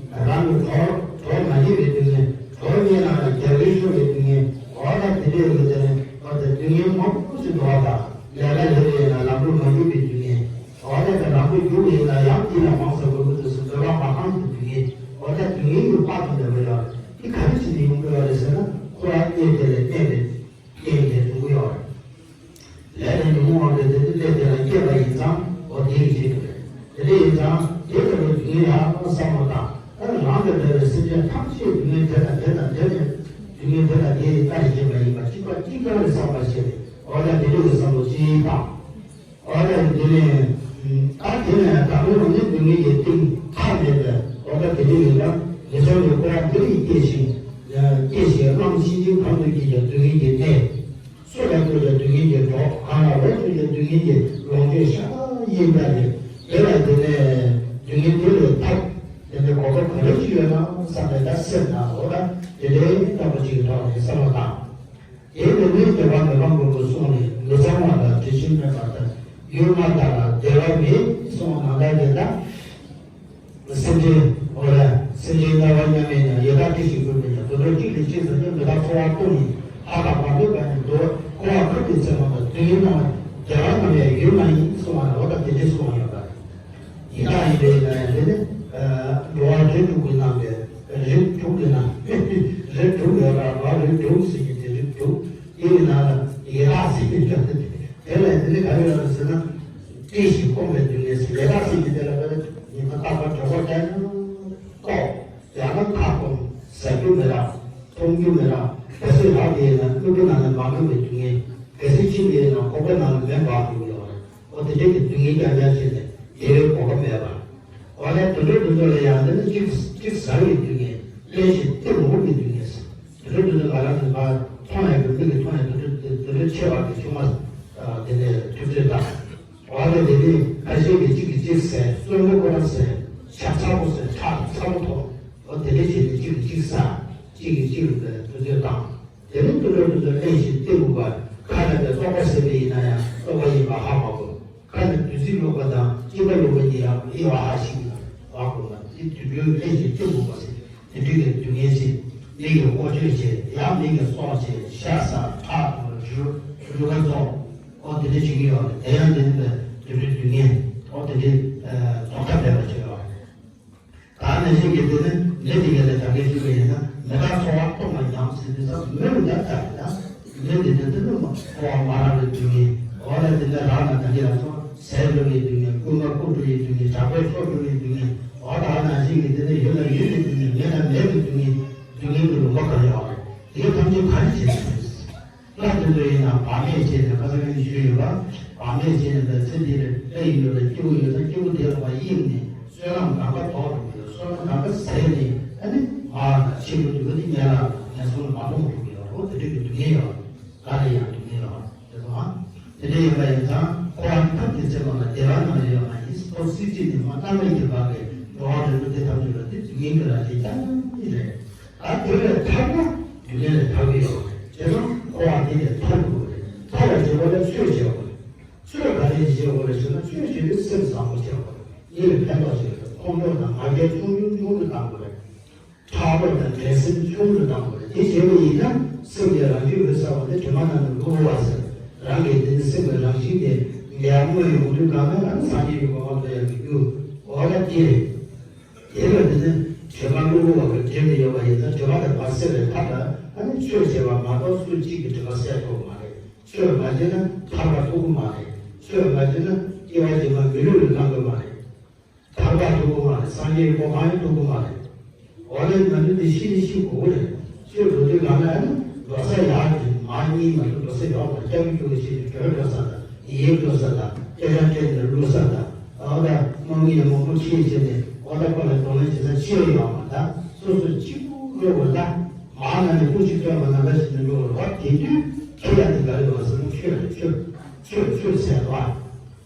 རང་གི་གྲོགས་གྲོགས་མ་རྙེད་པའི་སྡུག་བསྔལ། གྲོགས་རྙེད་ན་ཡང་རྒྱབ་རི་ཤོར་བའི་སྡུག་བསྔལ། འོ་ད་དེ་འདྲའི་ལུས་རྟེན་འོ་ད་སྡུག་བསྔལ་མང་པོ་ཞིག་འདུག་བ་དང་ལས་ཀ་ལས་པ་ཡིན་ན་ལམ་འགྲོ་མ་རྒྱུག་པའི་སྡུག་བསྔལ། འོ་ད་ལམ་འགྲོ་རྒྱུག་པ་ཡིན་ན་ཡང་དེ་ལ་མང་ཙམ་འགྲོ་དགོས་འདུག་ཟེར་འདོད་པ་མ་ཁེངས་པའི་སྡུག་བསྔལ། འོ་ད་སྡུག་བསྔལ་གྱི་དཔག་ཏུ་མེད་པ་ཡོད། འདི་ག་རེ་བྱས་ནས་ཡོང་གི་ཡོད་རེད་ཟེར་ན་འཁོར་བ་དབྱེ་དེ་ལས་བརྟེན་པའི་རྐྱེན་ལས་བྱུང་གི་ཡོད་རེད། ལས་དང་ཉོན་མོངས་དབང་གིས་དེ་ཚོ་སླད་དེ་ལ་སྐྱེས་པ་ཡིན་ཙང་འོ་དེ་ཡི་ཆེད་དུ་རེད། དེ་འདྲ་ཡིན་ཙང་དེ་ལྟ་བུའི་སྡུག་བསྔལ་ཡང་བསམ་བློ་བཏང་། ད་རང་དང་འདྲ་བའི་སེམས་ཅན་ཐམས་ཅད་སྡུག་བསྔལ་དེ་དང་དེ་དང་དེ་ནས་སྡུག་བསྔལ་དེ་དང་དེ་ཡི་ལྟ་རེ་བྱེད་པ་ཡིན་པ་གཅིག་པ་གཅིག་རྐྱང་རེད་བསམ་པ་བྱས་ཏེ་འོ་ད་དེ་འདྲ་ཡི་བསམ་བློ་ཅིག་བཏང་། འོ་ད་དེ་ནས་ཨ་དེ་ནས་ད་དུང་ནི་སྡུག་བསྔལ་གྱི་གཏིང་མཐའ་མེད་པའི་འོ་ད་དེ་འདྲ་ཡིན་ན་མི་ཚང་བའི་འཁོར་བ་འདི་ཡི་སྐྱེ་ཞིང་སྐྱེ་ཞིང་བླངས་ཤིང་ཤིང་གམ་དུ་སྐྱེས་ཀྱང་སྡུག་བསྔལ་གྱི་གནས། སུ་ལ་ལྟོས་ཀྱང་སྡུག་བསྔལ་གྱི་གྲོགས། གང་ལ་ལོག་ལྟོས་ཀྱང་སྡུག་བསྔལ་གྱི་ལོངས་སྤྱོད་ཤ་སྟག་ཡིན་པ་ལས། དེ་ལ་དེ་ནས་སྡུག་བསྔལ་དེ་ལས་ཐར། དེ་ནས་གོ་སྐབས་ག་རེ་ཞིག་ཡོད་ན་བསམ་པའི་ད་སེམས་ནང་འོ་ད་དེ་འདྲའི་ལྟ་བུ་ཅིག་གི་ཐོག་ནས་བསམ་བློ་བཏང་། དེ་ནས་ནི་རྒྱལ་བ་མི་ཕམ་མགོན་པོའི་གསུང་ནི། མི་གཙང་བ་དང་དྲི་ཞིམ་སྨན་པ་ལྟར། རྒྱུ་མ་དག་ལ་བདེ་བ་མེད་གསུངས་པ་ནང་ལྟར་གྱི་ད། སེམས་ཅན་འོ་ལ་སེམས་ཅན་དམྱལ་བ་མཉམ་མེད་ཉིད། ཡི་དྭགས་སྐད་ཅིག་ཀུན་པའི་ཉིད། དུད་འགྲོ་གཅིག་ལས་གཅིག་ཟེར་ནས་མི་རྟག་ཚོར་བ་སྟོང་ཉིད། ལྷ་དང་བ་མེད་པ་ཉིད་དུ། འཁོར་བ་ཁབ་ཀྱི་རྩེ་མོ་དང་། སྡུག་བསྔལ་སྣང་བ་བདེ་བ་ནམ་ཡང་ཡོད་མ་ཡིན་གསུངས་པ་ལ་འོ་ད་དེ་འདྲའི་གསུངས་པ་ཡོད་པ་རེད། ཡི་དྭགས་ཡིན་པས་ན་ཡང་དེ་ནི་འགྲོ་བ་རིགས་དྲུག་གི་ནང་གི་རིགས་དྲུག་གི་ནང་རིགས་དྲུག་ཡོད་ར་བ་རིགས་དྲུག་ཟེར་གྱི་དེ་རིགས་དྲུག་དེ་ཡི་ནང་ལ་ཡི་དྭགས་ཟེར་གྱི་འདྲ་དེ་དེ་ལ་དེ་ནི་ག་རེ་ཡོད་རེད་ཟེར་ན། བཀྲེས་ཤིང་སྐོམ་པའི་སྡུག་བསྔལ་ཟེར། ལས་དག་ཟེར་གྱི་དེ་ལ་བས་ཉི་མ་རྟག་པར་གྲོད་ཁོག་ཀྱང་ཡང་ལྐོག་ཡང་ན་ཁ་སྐོམ་ཟ་རྒྱུ་མི་རག་འཐུང་རྒྱུ་མི་རག་དེ་ཚོའི་ལག་དེ་ཡིན་ན་སྣུམ་བུ་ནང་ནས་མ་གང་བའི་སྡུག་བསྔལ། གལ་སྲིད་ཕྱིན་པ་ཡིན་ན་ཁོག་པའི་ནང་ལ་མེ་འབར་འགྲོ་གི་ཡོད་རེད། འོ་དེ་འདྲའི་གི་སྡུག་བསྔལ་རྐྱང་རྐྱང་བྱས་ནས་བདེ་བའི་གོ་སྐབས་མེད་པ། འོ་ལས་དུད་འགྲོ་དེ་ཚོ་ལ་ཡང་དེ་ནི་གཅིག་གཅིག་ཟ་བའི་སྡུག་བསྔལ། བརླན་ཞིང་གཏིང་མུག་པའི་སྡུག་བསྔལ། དུད་འགྲོ་དེ་ཚོ་ང་རང་ཚོ་ཕར་མཐོང་ཡག་གི་མིག་གིས་མཐོང་ཡག་དུད་འགྲོ་དེ་དུད་འགྲོ་ཆེ་བ་གི་ཆུང་མ་དེ་ནས་དུད་འགྲོ་དང་། འོ་ལས་དེ་ནི་ཁ་ཤས་ཀྱིས་གཅིག་གིས་གཅིག་ཟས། གསོན་པོ་ཁོ་རང་ཟས། ཆག་ཚ་པོ་ཟས། ཁྲག་ཚ་པོ་འཐུང་། འོ་དེ་འདྲ་བྱས་ནས་གཅིག་གིས་གཅིག་ཟ། གཅིག་གིས་གཅིག་ལ་དུད་འགྲོ་བཏང་། དེ་ནས་དུད་འགྲོ་དེ་ཚོ་བརླན་ཞིང་གཏིང་མུག་པ། ཁ་ནས་པའི་བཙོག་པ་ཟེར་བ་ཡིན་ན་ཡང་བཙོག་པ་ཡིན་པ་ཧ་མ་གོ། ཁ་ནས་བདུད་རྩི་བླུགས་པ་དང་སྐྱེས་པ་བླུགས་པ་གཉིས་ཡང་དབྱེ་བ་ཧ་ཤེས་ཀྱི་མ་གོ་ན་དེ་དུད་འགྲོའི་བརླན་ཞིང་གཏིང་མུག་པ་ཟེར་དེ་འདྲའི་གི་སྡུག་བསྔལ་ཟེར། མི་གི་ཀོ་ཆོད་བྱེད། ཡང་མི་གི་སྲོག་བཅད། ཤ་ཟ། ཁྲག་འཐུང་། རུས་རུས་ཁ་བཙོག་འོ་དེ་འདྲ་བྱེད་ཀྱི་ཡོད་རེད། དེ་ཡང་དེ་ནི་པའི་དུད་འགྲོའི་སྡུག་བསྔལ། འོ་དེ་འདྲའི་རྫོགས་མཐའ་མེད་པ་ཅིག་ཡོད་རེད། ད་ནས་གཞན་གྱི་དེ་ནི་མི་དེ་ག་ལས་ད་གའི་ཞུ་བ་ཡིན་ན་མི་རྟག་ཚོར་བ་སྟོང་པ་ཉམས་ཟིན་དུས་ཙམ་མི་རུ་ཡར་ལྟ་རེད་ད། མི་འདི་ནི་འདི་ནི་འཁོར་བ་མ་རག་པའི་སྡུག་བསྔལ། འོ་ན་འདི་ནི་རག་ན་ད་གིན་ལ་སོགས་ཟས་འགྲོ་བའི་སྡུག་བསྔལ། རྐུན་མ་རྐུ་འགྲོ་བའི་སྡུག་བསྔལ། གྲགས་པས་སྲོག་འགྲོ་བའི་སྡུག་བསྔལ། འོ་ད་ནང་བཞིན་གྱི་འདི་ནི་ཡུལ་ལ་ཡུལ་གྱི་སྡུག་བསྔལ། མེད་ལ་མེད་པའི་སྡུག་བསྔལ། སྡུག་བསྔལ་གྱི་ལུང་པ་གང་ཡོད་རེད། དེ་གའི་ཐམས་ཅད་ག་རེ་བྱས་ནས་ཟེར། ལྷ་དེ་ཚོ་ཡིན་ན་བག་མེད་བྱས་ནས། ཁ་སང་ངས་ཞུས་ཡོད་པ། བག་མེད་བྱས་ནས་འདི་ཚེ་འདི་ལ་ལྷ་ཡི་ཡུལ་ལ་སྐྱེ་བོ་ཡོད་ན་སྐྱེ་བོ་དེ་ལ་མ་གཡེམ་ནས། བསོད་ནམས་གང་ག་ཐོབ་འགྲོ་གི་ཡོད། བསོད་ནམས་གང་ག་ཟད་ནས་ཨ་ནི་མར་ཆེན་པོ་འདུག་གི་ངན་ལ་ངན་སོང་ལ་མ་ལྷུང་འགྲོ་གི་ཡོད། འོ་དེ་འདྲ་གི་སྡུག་བསྔལ་ཡོད། ག་ལ་ཡང་སྡུག་བསྔལ་ཡོད་རེད་དོ། དེ་འདྲ་ཡིན་པ་ཡིན་ཙང་འཁོར་བ་ཐབས་ཀྱིས་ཚིམ་པ་ལ་བདེ་བ་ནམ་ཡང་ཡོད་མ་ཡིན། ཐོབ་སྲིད་ཅིག་ནི་མ་རྣམ་པར་འགྱུར་བ་གི་འགྲོ་བ་རིགས་དྲུག་དེ་ཐམས་ཅད་ལ་དེ་སྡུག་བསྔལ་གྱི་རང་བཞིན་ཀྱང་ཨེ་རེད། ད་དེ་ལས་ཐར་ན་སྡུག་བསྔལ་ལས་ཐར་གྱི་ཡོད་རེད། བྱས་ཙང་འཁོར་བ་དེ་ལས་ཐར་དགོས་རེད། ཐར་བར་བྱེད་པ་ལ་ཆོས་བྱེད་དགོས་རེད། ཆོས་ག་རེ་བྱེད་དགོས་རེད་ཟེར་ན། ཆོས་བྱེད་དུས་སེམས་བཟང་པོ་བྱེད་དགོས་རེད། མི་ལ་ཕན་ཐོགས་བྱེད་དགོས་རེད། ཁོང་ཁྲོ་དང་ང་རྒྱལ་ཆུང་ཆུང་ཆུང་དུ་བཏང་དགོས་རེད། ཕྲག་དོག་དང་འགྲན་སེམས་ཆུང་དུ་བཏང་དགོས་རེད། དེ་བྱས་པ་ཡིན་ན་སེམས་ཀྱི་རང་བཞིན་འོད་གསལ་བ་དེ་དྲི་མ་རྣམས་ནི་བླུག་པ་ཟེར། རང་གི་དེ་ནི་སེམས་ཀྱི་རང་བཞིན་དེ་འདི་ཡར་མངོན་ཡོང་དུས་གང་ན་ཨ་ནི་སངས་རྒྱས་ཀྱི་གོ་འཕང་ཐོབ་ཡག་གི་རྒྱུ། འོ་ད་དེ་རེད། དེ་ལ་དེ་ནི་དྲི་མ་བླུག་པ་གི་འབྲེལ་དུ་ཡོད་པ་ཡིན་ན། དྲི་མ་དེ་མ་སེལ་བའི་ཐབས་ལ་ཨ་ནི་ཆོས་བྱས་པ་མ་གཏོགས་སུ་གཅིག་གིས་དྲི་མ་སེལ་ཐུབ་མ་རེད། ཆོས་མ་བྱས་ན་ཐར་པ་ཐོབ་ཀྱི་མ་རེད། ཆོས་མ་བྱས་ན་སྐྱེ་བ་རྗེས་མ་མི་ལུས་ལ་བླང་གི་མ་རེད། ཐར་པ་ཐོབ་ཀྱི་མ་རེད། སངས་རྒྱས་ཀྱི་གོ་འཕང་ཡང་ཐོབ་ཀྱི་མ་རེད། འོ་ན་ང་ཚོ་འདི་ཤི་ནི་ཤི་དགོས་རེད། ཤི་འགྲོ་དུས་གང་ན་ཨ་ནི་འགྲོ་ས་ཡག་གི་མ་གཉིས་མ་གཏོགས་འགྲོ་ས་ཡོད་མ་རེད། སྐྱབས་ཀྱི་ཆོ་ག་བྱས་ནས་བྲོས་འགྲོ་ས་དང་། ཡིད་འགྲོ་ས་དང་། སྐད་ཆ་དྲིས་ནས་བླུག་ས་དང་། འོ་ད་དམག་མི་ཡང་མང་པོ་ཁྲིད་བྱས་ནས་འོ་ད་ཁོ་ལ་གདོང་ལེན་བྱེད་ས་ཅི་ཡང་ཡོད་མ་རེད། ད་སོ་སོ་གཅིག་པུ་འགྲོ་དགོས་ད། མ་ན་ནི་ཀུ་ཅི་ཀ་མ་ན་ལ་ཞིག་ཏུ་འགྲོ་བར་བ། དེ་དུས་ཁྱེད་ཡང་དེ་ག་རེ་ཡོད་ཟེར་ན་ཆོས་རེད། ཆོས་ཆོས་ཆོས་ཟེར་བ།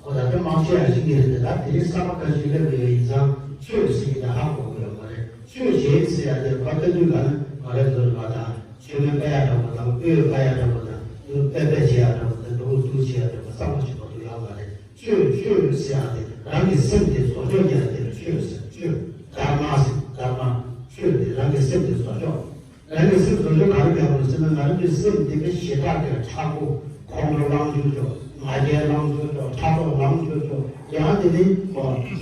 འོ་ད་དེ་མང་ཆེ་ཡང་ཤེས་ཀྱི་རེད་དེ། ད་དེ་རིང་བསམ་པ་ག་ཞིག་སླེབས་ཡོད་ཡིན་ཙང་ཆོས་ཟེར་གྱི་ད་ཧ་གོ་གི་ཡོད་མ་རེད། ཆོས་བྱེད་ཟེར་ཡ་དེ་ཕར་ལྟ་དུས་ག་ན་ང་རེ་ཚོ་རེ་བ་དང་ཆོས་མེད་པ་ཡ་འདྲ་བོ་དང་། སྤོས་པ་ཡ་འདྲ་བོ་དང་། དུ་པེ་པེ་བྱེད་ཡ་འདྲ་བོ་དང་། འདུག་འདུག་བྱེད་ཡ་འདྲ་བོ་གཙང་མ་ཞིག་མ་གཏོགས་ཡོད་མ་རེད། ཆོས་ཆོས་ཟེར་ཡ་དེ་རང་གི་སེམས་དེ་བཟོ་བཅོས་རྒྱག་ཡ་དེ་ལ་ཆོས་ཟེར། ཆོས་དྷརྨ་ཟེར། དྷརྨ། ཆོས་དེ་རང་གི་སེམས་དེ་བཟོ་བཅོས། རང་གི་སེམས་བཟོ་བཅོས་ག་རེ་བྱེད་དགོས་ཟེར་ན། ང་རང་གི་སེམས་འདི་ག་ཞེ་དྲག་གི་ཁྲག་པོ་ཁོང་ཁྲོ་ལངས་བཅུག་ཆོག་ང་རྒྱལ་ལངས་བཅུག་ཆོག་ཕྲག་དོག་ལངས་བཅུག་ཆོག་ཡང་དེ་ནི་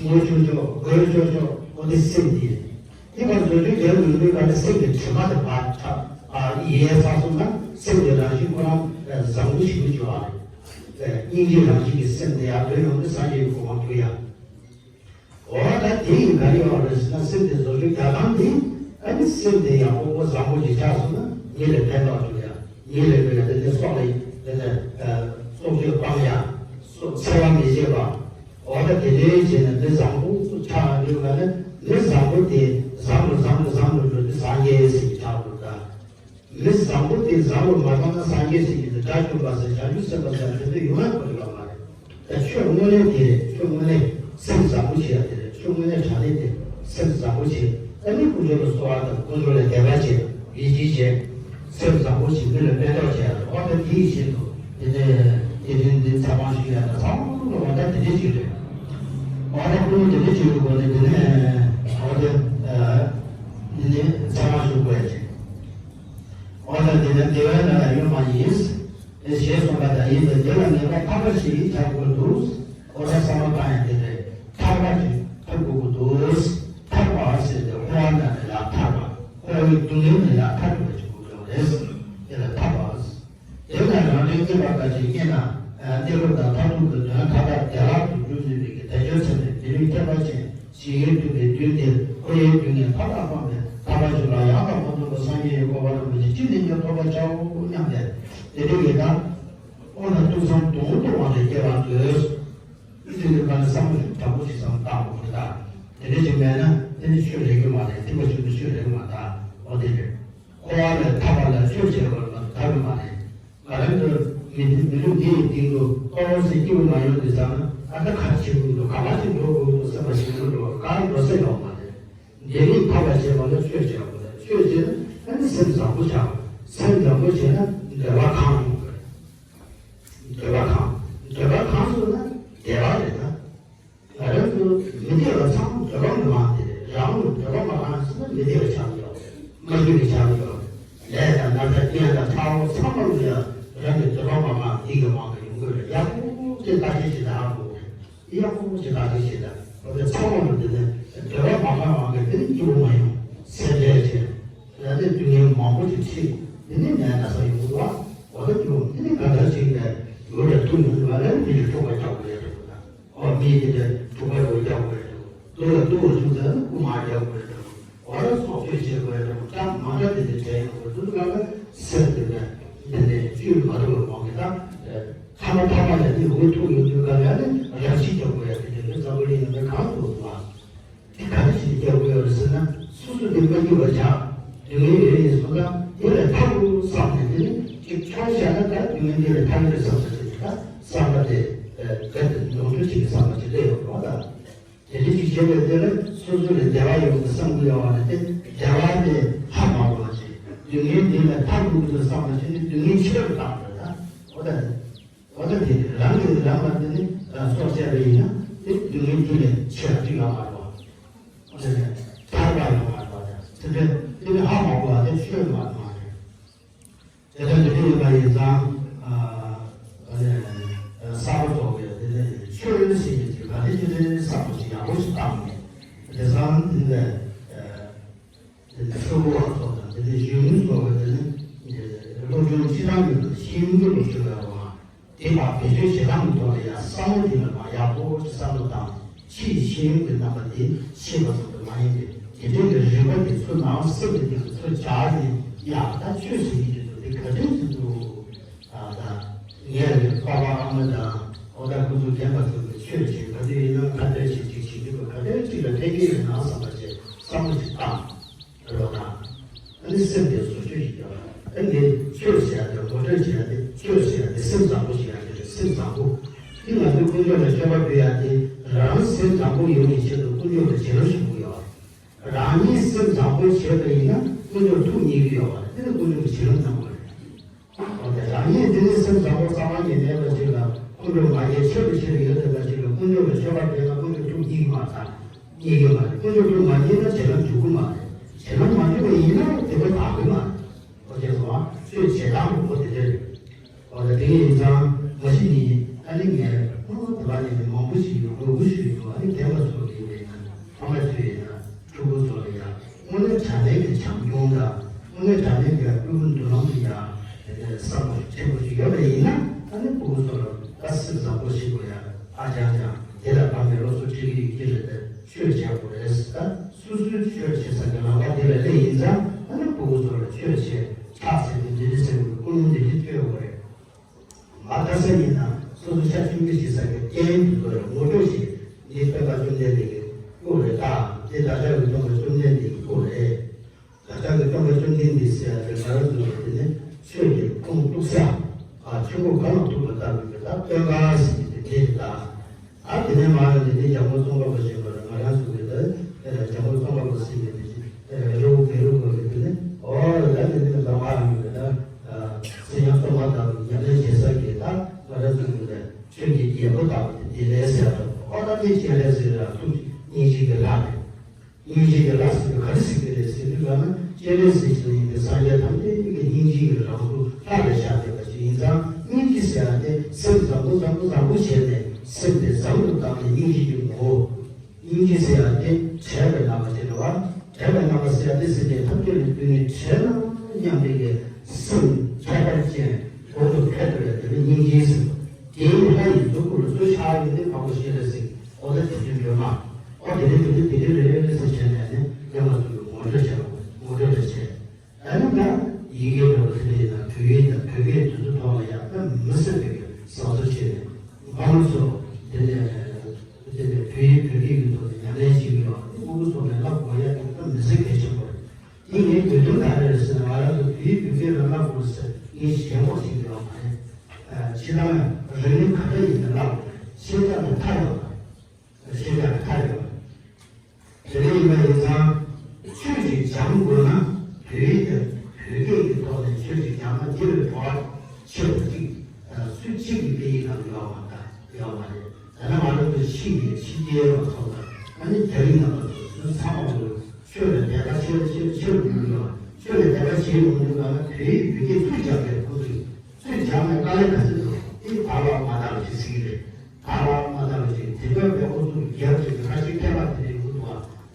ངུ་བཅུག་ཆོག་དགོད་བཅུག་ཆོག་འོ་དེ་སེམས་འདི་རེད། དེ་ག་བཟོ་བཅོས་རྒྱག་དགོས་ནི་ག་ནི་སེམས་ཀྱི་དྲི་མ་དེ་ཕར་ཁྲག་ཨ་ཡལ་ཚར་སོང་ན་སེམས་ཀྱི་རང་བཞིན་ཁོ་རང་བཟང་པོ་ཞིག་ཏུ་འགྱུར་བ་རེད། སྙིང་རྗེའི་རང་བཞིན་གྱི་སེམས་དེ་ཡར་ཐོན་ཡོང་དུས་སངས་རྒྱས་ཀྱི་གོ་འཕང་ཐོབ་ཡ། འོ་ད་དེ་ཡིན་ག་རེ་ཡོད་རེད་ཟེར་ན། སེམས་དེ་བཟོ་བཅོས་རྒྱག་སྟངས་དེ་ཨ་ནི་སེམས་དེ་ཡག་པོ་བཟང་པོ་ཞིག་ཆགས་སོང་ན་མི་ལ་ཕན་ཐོགས་འགྲོ་ཡ། མི་ལ་འགྲོ་ཡ་དེ་ནས་སྲོག་ལ་དེ་ནས་སྲོག་གཅོད་སྤང་ཡ། སྲོག་འཚེ་བ་མི་བྱེད་པ། འོ་ད་དེ་འདྲའི་བྱས་ནས་མི་བཟང་པོ་ཆགས་འགྲོ་ག་ནས་མི་བཟང་པོ་དེ་བཟང་རུ་བཟང་རུ་བཟང་རུ་འགྲོ་དུས་སངས་རྒྱས་ཟེར་གྱི་ཆགས་འགྲོ་ད། མི་བཟང་པོ་དེ་བཟང་བོར་མ་བཏང་ན་སངས་རྒྱས་ཟེར་གྱི་འདུག་དགྲ་བཅོམ་པ་ཟེར་བྱང་ཆུབ་སེམས་དཔའ་ཟེར་དེ་ཚོ་ཡོང་ཡ་ཁོ་ཐག་ཡོད་མ་རེད། ད་ཆོས་དངོས་གནས་དེ་རེད། ཆོས་དངོས་གནས་སེམས་བཟང་པོ་བྱེད་ཡ་དེ་རེད། ཆོས་དངོས་གནས་དྲང་གནས་དེ་སེམས་བཟང་པོ་བྱེད། ཨ་ནི་དཀོན་མཆོག་ལ་གསོལ་བ་དང་དཀོན་མཆོག་ལ་དད་པ་བྱེད། ཡིད་ཆེས་བྱེད། སེམས་བཟང་པོ་བྱེད། མི་ལ་ཕན་ཐོགས་བྱེད་ཡ་རེད། འོ་ད་དེ་ཡི་བཞིན་དུ་དེ་ནས་དེ་རིང་འདི་ཚང་མ་ཞུ་ཡ་ད་ཚང་མ་ལ་འོ་ད་དེ་འདྲ་ཅིག་རེད། འོ་ད་ཀུན་དེ་འདྲ་ཅིག་གི་སྒོ་ནས་དེ་ནས་འོ་དེ་འདི་ནས་ཚང་མ་ཞུ་དགོས་ཡ་ཅིག་འོ་ན་དེ་ནི་བདེ་བའི་ནང་ཡོད་མ་ཡིན། ཞེས་གསུངས་པ་དང་ཡིན་པས་དེ་ལ་ངེས་པར་ཐར་པ་ཞིག་བྱ་དགོས་འདུག་འོ་ན་བསམ་བློ་བཏང་ཡ་དེ་རེད། ཐར་པ་ཞིག་ཐོབ་དགོས་ཀྱི་འདུག་ཐར་པ་ཟེར་ཏེ་འཁོར་བ་ནང་ནས་ཡར་ཐར་བ། འཁོར་བའི་སྡུག་བསྔལ་ནས་ཡར་ཐར་ཐུབ་པ་ཞིག་དགོས་ཀྱི་རེད། དེ་ལ་ཐར་པ། དེ་ལ་རང་རེའི་བསྙེན་པ་འགའ་ཞིག་བསྙེན་ན། གནས་ལུགས་དང་མཐར་ཐུག་གི་དོན་མཐའ་དག་བདེ་བླག་ཏུ་འགྱུར་ནུས་པའི་གི་དལ་འབྱོར་ཚད་མེད་མི་ལུས་ཐེག་པ་ཆེན་ཞི་བའི་དུས་ཀྱི་དུས་འདིར་འཁོར་བའི་སྡུག་བསྔལ་མཐའ་དག་སྤངས་པའི་ཐར་པ་ཞིག་ལ་ཡང་དག་པར་རྫོགས་པའི་སངས་རྒྱས་ཀྱི་གོ་འཕང་རིན་པོ་ཆེ་ཅི་ནས་ཀྱང་ཐོབ་པར་བྱའོ་སྙམ་སྟེ། དེ་འདྲ་ཡིན་ན། འོ་ན་ཐུགས་བསམ་དུང་དུ་དབང་ལས་སྐྱེ་བར་མཛོད། ཨི་ཙི་ལི་ཀ་ནི་བསམ་བློ་ཞིག་དྲང་པོ་ཞིག་བསམ་བཏང་དགོས་ཀྱི་ད། དེ་འདྲ་ཞིག་མེད་ན་དེ་ནི་ཆོས་ལས་ཀྱི་མ་རེད། ཐེག་པ་ཆེན་པོའི་ཆོས་ལས་ཀྱི་མ་རེད། འོ་དེ་རེད། འཁོར་བ་ལས་ཐར་པ་ལ་ཆོས་བྱེད་པར་མ་ཐར་གྱི་མ་རེད། ང་རང་ཚོ་མི་མི་ལུས་འདི་ཡི་སྟེང་དུ་ཏོག་ཙམ་སྐྱིད་པོ་མ་ཡོང་དུས་ཙམ་ན་ཨ་ད་ག་བྱེད་དགོས་འདུག་ག་པར་ཅིག་འགྲོ་དགོས་འདུག་བསམ་པ་ཞིག་མི་འགྲོ་བ་ག་འགྲོ་ས་ཡོད་མ་རེད། འདི་ནི་ཐར་པ་བྱེད་པ་ལ་ཆོས་བྱེད་དགོས་རེད། ཆོས་བྱེད་ན་ཨ་ནི་སེམས་བཟང་པོ་བྱ་དགོས། སེམས་བཟང་པོ་བྱས་ན་འདོད་པ་ཁེངས་ཡོང་གི་རེད། འདོད་པ་ཁེངས། འདོད་པ་ཁེངས་སོང་ན་བདེ་བ་རེད་ད། ང་རང་ཚོ་མི་བདེ་བ་ཚང་མ་འདོད་པ་མ་ཁེངས་དེ་རེད། རང་ལ་འདོད་པ་མ་ཁེངས་ཟེར་ན་མི་བདེ་བ་ཆགས་ཀྱི་ཡོད་རེད། མ་འགྱུར་བའི་ཆགས་ཀྱི་ཡོད་རེད། ལས་དང་ན་ཚ་རྐྱེན་དང་ཚ་བོ་ཚང་མ་ལ་ཡང་རང་གི་འདོད་པ་མ་ཁེངས་འདི་གི་མང་གི་ཡོང་གི་རེད། ཡག་པོ་དེ་བརྟག་དཔྱད་བྱེད་ད་ཧ་གོ་རེད། ཡག་པོ་ཞིག་བརྟག་དཔྱད་བྱེད་ད། འོ་དེ་ཚང་མ་ལ་དེ་ནས་འདོད་པ་མ་ཁེངས་པ་གི་དེ་ནི་སྐྱིད་པོ་མ་ཡོང་། སེམས་ཁྲལ་བྱེད། ཡང་དེ་སྡུག་བསྔལ་མང་པོ་ཞིག་འཁྲིད། དེ་ནི་ནད་ན་ཚ་ཡོང་གི་འདུག་བ། འོ་དེ་ ལོ་ལ་ལྟུང་བ་བྱུང་ཚར་ན་སྐུ་མར་རྒྱག་དགོས་རེད་དམ། འོ་ན་སྲོག་གཅོད་བྱེད་དགོས་རེད་དམ། འདྲ་མ་འདྲ་དེ་འདྲ་བྱས་ཡོང་དགོས་དུས་སྒང་ལ་སེམས་དེ་ལ་འདི་ནས་བཅོས་མ་ཐུབ་པ་མང་གི། ད་ཐ་མ་ཐ་མ་ལ་ནི་འོ་ཐུག་ཡོང་དུས་སྒང་ལ་ནི་རང་ཤི་རྒྱག་དགོས་ཡ་དེ་འདྲ་ནི་འཛམ་བུ་གླིང་ནང་ལ་གང་དུ་མ། དེ་ག་རེ་བྱས་ནས་རྒྱག་དགོས་ཡོད་རེད་ཟེར་ན། སོ་སོ་དེ་མ་སྐྱིད་པ་ཆགས། སྡུག་བསྔལ་ཡོད་ཡིན་སོང་ཙང་དེ་ལས་ཐར་དགོས་བསམ་ནས། དེ་ནི་ཅིག་ཆོག་བཞག་ན་ད་སྡུག་བསྔལ་འདི་ལས་ཐར་གྱི་རེད་བསམ་པ་ཞིག་ད་བསམ་པ་དེ་ག་དེ་ནོར་འཁྲུལ་ཅིག་གི་བསམ་པ་ཅིག་སླེབས་ཡོང་རོགས་ད། དེ་འདྲ་ཅིག་བྱས་པའི་དེ་ལས་སོ་སོ་ལ་བདེ་བ་ཡོང་གི་བསམ་གྱི་ཡོད་པ་ནི་དེ་བདེ་བ་དེ་ཧ་མ་གོ་བ་ཅིག་སྡུག་བསྔལ་འདི་ལས་ཐར་དགོས་ཀྱི་འདུག་བསམ་པ་ཅིག་ནི་སྡུག་བསྔལ་ཆེ་རུ་བཏང་དགོས་ད། འོ་ད། འོ་ད་དེ་རང་གིས་རང་ལ་དེ་ནི་སྲོག་བཅད་པ་ཡིན་ན་དེ་སྡུག་བསྔལ་དེ་ལས་ཆེ་བ་ཅིག་ཡོང་མ་རེད་པ། འོ་ད་ནི་ཐར་པ་ཡོང་མ་རེད་པ། དེ་དེ་ནི་ཧ་མ་གོ་བ་དེ་ཆོས་མ་རེད་མ་རེད། དེ་ལྟར་འདི་འདྲ་ཡིན་པ་ཡིན་ཙང་། ཨ་ནི་གསར་པ་ཚོ་གིས་དེ་ནི་ཆོས་ཟེར་མཁན་དེ་ག་དེ་ཅི་འདྲའི་བསམ་བློ་ཞིག་ཡག་པོ་ཞིག་བཏང་ནས། དེང་སང་འདི་ནས། དེ་ནས་ཕྲུ་གུ་བ་ཚོ་དང་དེ་ནས་གཞོན་ནུ་ཚོ་གི་དེ་ནས་སློབ་སྦྱོང་སྤྱི་བཏང་གི་ཤེས་ཡོན་གྱི་སློབ་སྦྱོང་ཡོད་པ། དེ་བ་བེད་སྤྱོད་བྱེད་སྟངས་ཀྱི་ཐོག་ལ་ཡང་བསམ་བློ་དེ་ལ་མ་ཡག་པོ་ཞིག་བསམ་བློ་བཏང་། ཕྱིའི་ཤེས་ཡོན་གྱི་རྣམ་པ་དེ་ཤེས་པ་ཙམ་དུ་མ་ཡིན་པའི་དེ་འདྲའི་གི་རིག་པ་དེ་ཚུར་ནང་སེམས་ཀྱི་སྟེང་དུ་ཚུར་བཞག་ནས། ཡ་ད་ཆོས་ཟེར་གྱི་དེ་ཚོ་དེ་ག་དུས་ཚོད་དུ། ད་ངས་ངའི་པ་ཕ་ཨ་མ་དང་། འོ་ད་ཁོ་ཚོ་རྒན་པ་ཚོ་གི་ཆོས་བྱེད་ག་དུས་ཡིན་ན་ཁ་གཏད་བྱེད་ཅིག་བྱེད་རྒྱུ་ག་ག་དུས་ཅིག་ལ་ཕན་གྱི་ཡོད་ན་བསམ་པ་བྱས་བསམ་བློ་ཞིག་བཏང་། རོགས་དང་། ཨ་ནི་སེམས་དེ་བཟོ་བཅོས་ཞིག་བརྒྱབ། ཨ་ནི་ཆོས་ཟེར་ཡ་དེ་ངོ་སྤྲོད་བྱེད་ཡ་དེ། ཆོས་ཟེར་ཡ་དེ་སེམས་བཟང་པོ་ཞིག་ཡ་དེ་རེད། སེམས་བཟང་པོ། དེ་ང་ཚོས་དཀོན་མཆོག་ལ་མཆོད་པ་འབུལ་ཡ་དེ་རང་སེམས་བཟང་པོ་ཡོང་བའི་ཆེད་དུ་དཀོན་མཆོག་ལ་བྱིན་རླབས་ཞུ་གི་ཡོད། རང་ཉིད་སེམས་བཟང་པོ་བྱས་པ་ཡིན་ན་དཀོན་མཆོག་ཐུགས་མཉེས་ཀྱི་ཡོད་པ་རེད། དེ་ནི་དཀོན་མཆོག་གི་བྱིན་རླབས་ཙམ་པ་རེད། འོ་ན་རང་ཉིད་འདི་ནི་སེམས་བཟང་པོ་གསང་བ་ཉིད་མེད་པ་ཅིག་ལ་དཀོན་མཆོག་མ་རྒྱལ་ཆེ་རུ་ཆེ་རུ་ཡོད་བསྡད་པ་ཅིག་ལ་དཀོན་མཆོག་ལ་མཆོད་པ་འབུལ་ན་དཀོན་མཆོག་ཐུགས་མཉེས་ཀྱི་མ་རེད། མཉེས་ཀྱི་མ་རེད། དཀོན་མཆོག་ཐུགས་མ་མཉེས་ན་བྱིན་རླབས་འཇུག་གི་མ་རེད། བྱིན་རླབས་མ་འཇུག་པ་ཡིན་ན་དེ་བས་དག་གི་མ་རེད། ཨོ་ཅེ་སོང་ཨ། ཆོས་བྱེད་སྟངས་ཀྱི་སྒོ་དེ་འདྲ་རེད། ཨོ་ད་དེ་ཡིན་ཙང་མ་གཞི་ནས་ཨ་ནི་ངས་ཨོ་དེ་བ་ནས་མང་པོ་ཞིག་ཡོད། དགོས་མཁོ་ཞིག་ཡོད། ཨ་ནི་རྒན་པ་ཚོ་ཡིན་པས་ན་ཕ་མ་ཚོ་ཡིན་ན་ཕྲུ་གུ་ཚོ་ལ་ཡང་དངོས་གནས་དྲང་གནས་ཀྱི་བྱམས་སྐྱོང་དང་དངོས་གནས་དྲང་གནས་ཀྱི་སྤྲུལ་སྐུ་མདུན་ལམ་དུ་ཡང་དེ་ནས་བསམ་བློ་ཆེན་པོ་ཞིག་ཡོད་པ་ཡིན་ན། ཨ་ནི་ཕྲུ་གུ་ཚོ་ལ་ད་སེམས་བཟང་པོ་ཞིག་དགོས་ཡ། ཨ་ཅག་ཅག་དེ་ལ་ཕ་མས་སློབ་གསོ་སྤྲད་ཀྱི་ཡོད་ཀྱི་རེད་དེ། ཆོས་བྱེད་དགོས་རེད། ད་སོ་སོའི་ཆོས་བྱེད་ས་ཀྱི་ལམ་ཁ་དེ་ལ་སླེབས་ཡིན་ཙང་། ཨ་ནི་ཕྲུ་གུ་ཚོ་ལ་ཆོས་བྱེད་ཕྱག་འཚལ་ནས་འདི་འདྲ་ཟེར་དགོས། ཀུན་སློང་འདི་འདྲ་བསྐྱེད་དགོས་རེད། མ་ལྟ་ས་ཡིན་ན་སོ་སོ་ཤ་ཆུང་ཆུང་བྱེད་ས་ཀྱི་རྐྱེན་དེ་ཚོ་ལ་ངོ་སྤྲོད་བྱེད། འདི་སྟོན་པ་བཅོམ་ལྡན་འདས་ཀྱི་སྐུ་རེད། ད་འདི་བདག་ཅག་གི་སྟོན་པ་བཅོམ་ལྡན་འདས་ཀྱི་སྐུ་རེད། བདག་ཅག་གི་སྟོན་པ་བཅོམ་ལྡན་འདས་ཟེར་ཡ་དེ་ང་རང་ཚོ་ལ་དེ་ནི་ཆོས་ཀྱི་ཁུངས་གཏུགས་ས། ཨ་ཆོས་སྐུ་གང་ལ་ཐུག་པ་ལྟ་བུའི་གི་ད་སྟོན་ཁ་ཟེར་གྱི་དེ་དེ་རེད་ད། ཨ་དེ་ནས་མར་ཡོང་དེ་ནས་རྒྱལ་མོ་ཙོང་ཁ་པ་ཞིག་ལ་ང་རང་ཚོ་གི་ད་རྒྱལ་མོ་ཙོང་ཁ་པ་ཟེར་གྱི་དེ་རི་བོ་དགེ་ལུགས་པ་གི་དེ་ནས། ཨོ་ད་དེ་ནས་ལ་མར་ཡོང་གི་ད་ཚེ་ཡང་སྟོན་པ་དང་ཉམས་ལེན་བྱེད་ས་གི་ད་ང་རང་ཚོ་གི་ད་ཆོས་ཀྱི་རྒྱལ་པོ་ལྟ་བུ་དེ་དེ་རེད་ཟེར་ཡ་ད། ཨོ་ད་དེ་ཅི་རེད་ཟེར་ཡ་ཐུགས་སྙིང་རྗེ་གི་ལྷ་རེད། སྙིང་རྗེ་གི་ལྷ་ཟེར་དུས་ག་རེ་ཟེར་གི་རེད་ཟེར་དུས་ལ་ན་སྤྱན་རས་གཟིགས་ཟེར་ཡིན་པའི་སངས་རྒྱས་ཐམས་ཅད་ཀྱི་སྙིང་རྗེ་གི་རང་གཟུགས་ལྷ་ལ་བཞག་བསྡད་པ་ཞིག་ཡིན་ཙང་། སྙིང་རྗེ་ཟེར་ཡ་དེ་སེམས་བཟང་པོ་བཟང་པོ་བཟང་པོ་བྱས་ནས་སེམས་དེ་བཟང་དུ་བཏང་ནས་སྙིང་རྗེ་གི་ངོ་བོ། སྙིང་རྗེ་ཟེར་ཡ་དེ་བྱས་པའི་རྣམ་པ་ཅིག་རེད་བ། བྱས་པའི་རྣམ་པ་ཟེར་ཡ་དེ་སེམས་ཅན་ཐམས་ཅད་ལ་བསྟུན་ནས་བྱས་ན་སྙམ་པའི་གི་སེམས་ཁྱད་པར་ཅན་གོང་དུ་འཕེལ་ཐུབ་ཡ་དེ་ནི་སྙིང་རྗེ་ཟེར། དེའི་ལྷ་ཡི་གཟུགས་སྐུ་ལ་གཙོ་ཆགས་ཡོད་དེ་འཕགས་པ་སྤྱན་རས་གཟིགས། ཨོ་ད་དེ་དུས་སྒྲོལ་མ། ཨོ་དེ་རིང་དེ་དུས་དེ་དུས་རེད་ཟེར་བྱས་ནས་ནི་ཡང་ང་ཚོ་གི་ངོ་སྤྲོད་བྱས་པ། ངོ་སྤྲོད་ལ་བྱས། ཨ་ནི་ད་ཡི་གེ་འདྲ་བོ་དེ་འདྲ་ཡིན་ན་བོད་ཡིག་དང་བོད་སྐད་དེ་ཚོ་ཐོག་ལ་ཡང་ད་མི་སྲིད་པའི་གི་བཟང་ཚོར་བྱས་ནས་ཕ་མ་ཚོ་དེ་ནས་དེ་ནས་བོད་ཡིག་བོད་སྐད་ཀྱི་ཐོག་ནས་ཉམས་ལེན་བྱེད་ཀྱི་ཡོད། ཨ་ནི་ཕྲུ་གུ་ཚོ་ལ་བསླབ་དགོས་ཡ་དེ་ད་མི་སྲིད་གལ་ཆེན་པོ་རེད། དེ་ངའི་དགོས་དོན་ག་རེ་རེད་ཟེར་ན། ང་རང་ཚོ་བོད་ཡིག་བོད་སྐད་ལ་བསླབ་དགོས་ཟེར་ངས་ཞེན་ཁོག་བྱེད་ཀྱི་ཡོད་མ་རེད། ཨ་སྤྱིར་བཏང་རིག་གནས་ག་འདྲ་ཡིན་ན་བསླབ་དགོས་རེད། ཤེས་བྱ་དང་མཐའ་ཡོད་པ། ཤེས་བྱ་དང་མཐའ་ཡོད་པ། དེ་འདྲ་ཡིན་པ་ཡིན་ཙང་ཆོས་ཅིག་སྦྱང་དགོས་ན་བོད་ཡིག་དང་བོད་སྐད་ཀྱི་ཐོག་ནས་ཆོས་ཅིག་སྦྱངས་ན་དེ་བས་གྲོགས་ཆེ་བ་ཅིག་སུ་གཅིག་གི་སྐད་ཡིག་ནང་ཡོད་མ་ད་ཡོད་མ་རེད། ད་ནི་ང་རང་ཚོ་ཕྱི་གི་ཕྱི་རྒྱལ་བ་ཚོ་དང་ཨ་ནི་རྒྱ་རིགས་རྣམ་པ་ཚོ་ཚང་མ་ལོས་ཆོས་ལ་དད་པ་ཆེ་རུ་ཆེ་རུ་ཆེ་རུ་འགྲོ་གི་ཡོད། ཆོས་ལ་དད་པ་བྱེད་ཡོང་དུས་ང་ལ་བོད་ཡིག་བོད་སྐད་ཚུར་སྦྱངས་པའི་ཁོ་ཚོས་ཚུར་སྦྱངས་ནས་དཀའ་ལས་ག་ཚོད་འདུག་དེ་བར་བར་མ་དག་ཅིག་ཟེར་གི་རེད། བར་བར་མ་དག་ཅིག་དེ་འདྲ་བའི་ཨུ་ཚུགས་རྒྱབ་ཅིག་ཁ་ཤས་མཁས་པ་དེ་འདྲ་ཡོད་འདུག་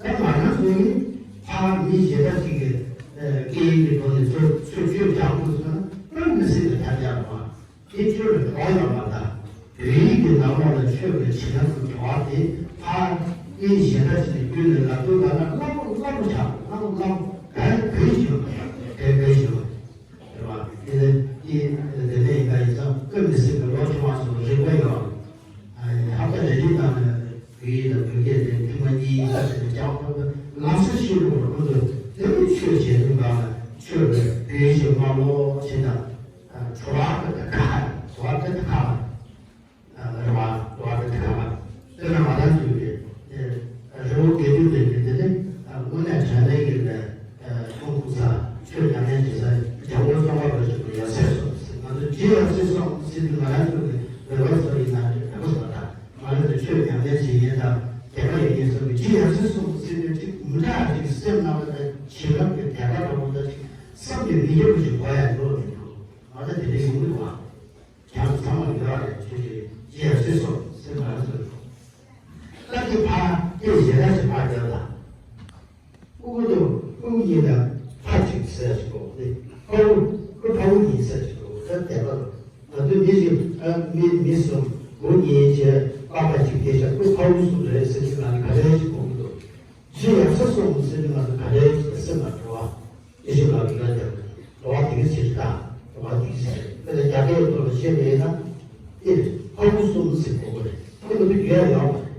ཨ། ད་ང་རང་ཚོ་ནི་ཕར་མི་གཞན་པ་ཅིག་གི་སྐད་ཡིག་གི་ཐོག་ནས་ཚུར་ཚུར་ཆོས་སྦྱང་དགོས་ཟེར་ན་དཔེ་མི་སྲིད་པའི་ཐབས་ཆག་རེད་བ། དེ་ཆོས་ལ་གྲོགས་ཡོད་མ་རེད། བོད་ཡིག་གི་ནང་ལོགས་ལ་ཆོས་ཀྱི་བྱིན་རླབས་ཀྱི་གྲོགས་དེ་ཕར་ ཀྱེ་གཞན་དག་ཅིག་ནི་བརྒྱུད་ནས་ལབ་དུས་ལ་ན་སླ་པོ་སླ་པོ་ཆགས། སླ་པོ་སླ་པོ་གལ་གལ་ཞིག་ཡོད་པ་དང་གལ་གལ་ཞིག་ཡོད་པ་རེད་བ། དེ་ནས་ཀྱེ་དེ་ནས་ཡིན་པ་ཡིན་ཙང་ཀུན་མི་སྲིད་པའི་བློ་ཆུང་བ་སོགས་རིགས་པ་ཡོད། ཨ་ནི་ཧ་ལམ་རེ་རེའི་ནང་ནས་བོད་ཡིག་དང་བོད་སྐད་དེ་ཐེངས་མ་གཉིས་ཡིན་ས་དེ་ནས་ཀྱང་ཁོང་ཚོ་ལམ་སང་ཤེས་རུང་ཁོང་ཚོ་དེ་ནས་ཆོས་བྱེད་དུས་སྒང་ལ་ཆོས་ཀྱི་བོད་ཡིག་ཞིག་མ་ཀློག་བྱེད་དང་། ཨ་བྲོ་བ་ཀ་ད་ཁ་བྲོ་བ་ཀ་ད་ཁ་བ། རེ་བ་རེ་བ་དེ་དེ་ག་མ་དེ་ན་མ་དང་ཚུལ་གྱི་རི་བོ་དགེ་ལྡན་པའི་གི་དེ་ནི་དངོས་གནས་དྲང་གནས་ཀྱི་ལས་ཁུངས་ཁུག་ས་ཆོས་ཉམས་ལེན་བྱེད་ས་རྒྱལ་པོ་སྟོན་པ་རིན་པོ་ཆེ་ཡབ་སྲས་སོ་ཟེར། ང་ཚོ་རྗེ་ཡབ་སྲས་སོ་ཟེར་དུས་ང་རང་ཚོ་གི་བོད་པ་ཚོ་ཡིན་ན་རེད་བོད་པ་ཚོ་དང་ང་རང་ཚོ་ཆོས་ཉམས་ལེན་བྱེད་མཁན་དང་དད་པ་ཡོད་མཁན་ཚོ་གི་རྗེ་ཡབ་སྲས་སོ་ཟེར་དུས་ཅིག་མི་འདྲ་ཅིག་སེམས་ནང་ལ་བྱིན་རླབས་ཀྱི་དད་པ་འདྲ་བོ་འདྲ་ཅིག་བསམ་གྱིས་མི་ཁྱབ་པ་ཞིག་གོ་ཡ་འགྲོ་མི་འདུག་ང་ཚོ་དེ་འདྲ་ཡོང་གི་འདུག་བ། རྒྱ་ཚང་མ་ཡོད་རེད། ཆོས་ཀྱི་རྗེ་ཡབ་སྲས་སོ་ཟེར་མ་རེད་ཟེར། ལྷ་གི་ཕ་སྐད་གཞན་དག་ཅིག་ཕར་རྒྱབ་དང་། ཕྲུ་གུ་དང་ཕྲུ་གུ་གཉིས་དང་ཕ་གཅིག་ཟེར་ཞིག་གོ་དེ་ཕ་བུ་ཁོ་ཕ་བུ་གཉིས་ཟེར་ཞིག་གོ་ད་དེ་ལ་ང་ཚོ་མི་ཞིག་ཨ་མི་མི་གསུམ་བུ་གཉིས་བྱས་པ་ཕ་གཅིག་སྐད་ཆ་ཁོ་ཕ་བུ་གསུམ་རེད་ཟེར་གྱི་ང་ག་རེ་ཞིག་གོ་གི་འདུག་རྗེ་ཡབ་སྲས་སོ་ཟེར་གྱི་ང་ཚོ་ག་རེ་ཞིག་སེམས་ལ་འགྲོ་བ། ཡེ་ཤེས་ལ་རིག་པ་སྟེར་བ་རེད། འགྲོ་བ་དེ་ག་ཕྱིར་དང་འགྲོ་བ་དེ་ག་ཕྱིར་དཔེ་ལ་རྒྱ་སྐད་ཐོག་ལ་བཤད་པ་ཡིན་ན་ཨེ་རེད། ཕ་བུ་གསུམ་ཟེར་དགོས་པ་རེད། ཁོ་ལ་བུ་རྒྱུད་ཡོད་པ་རེད།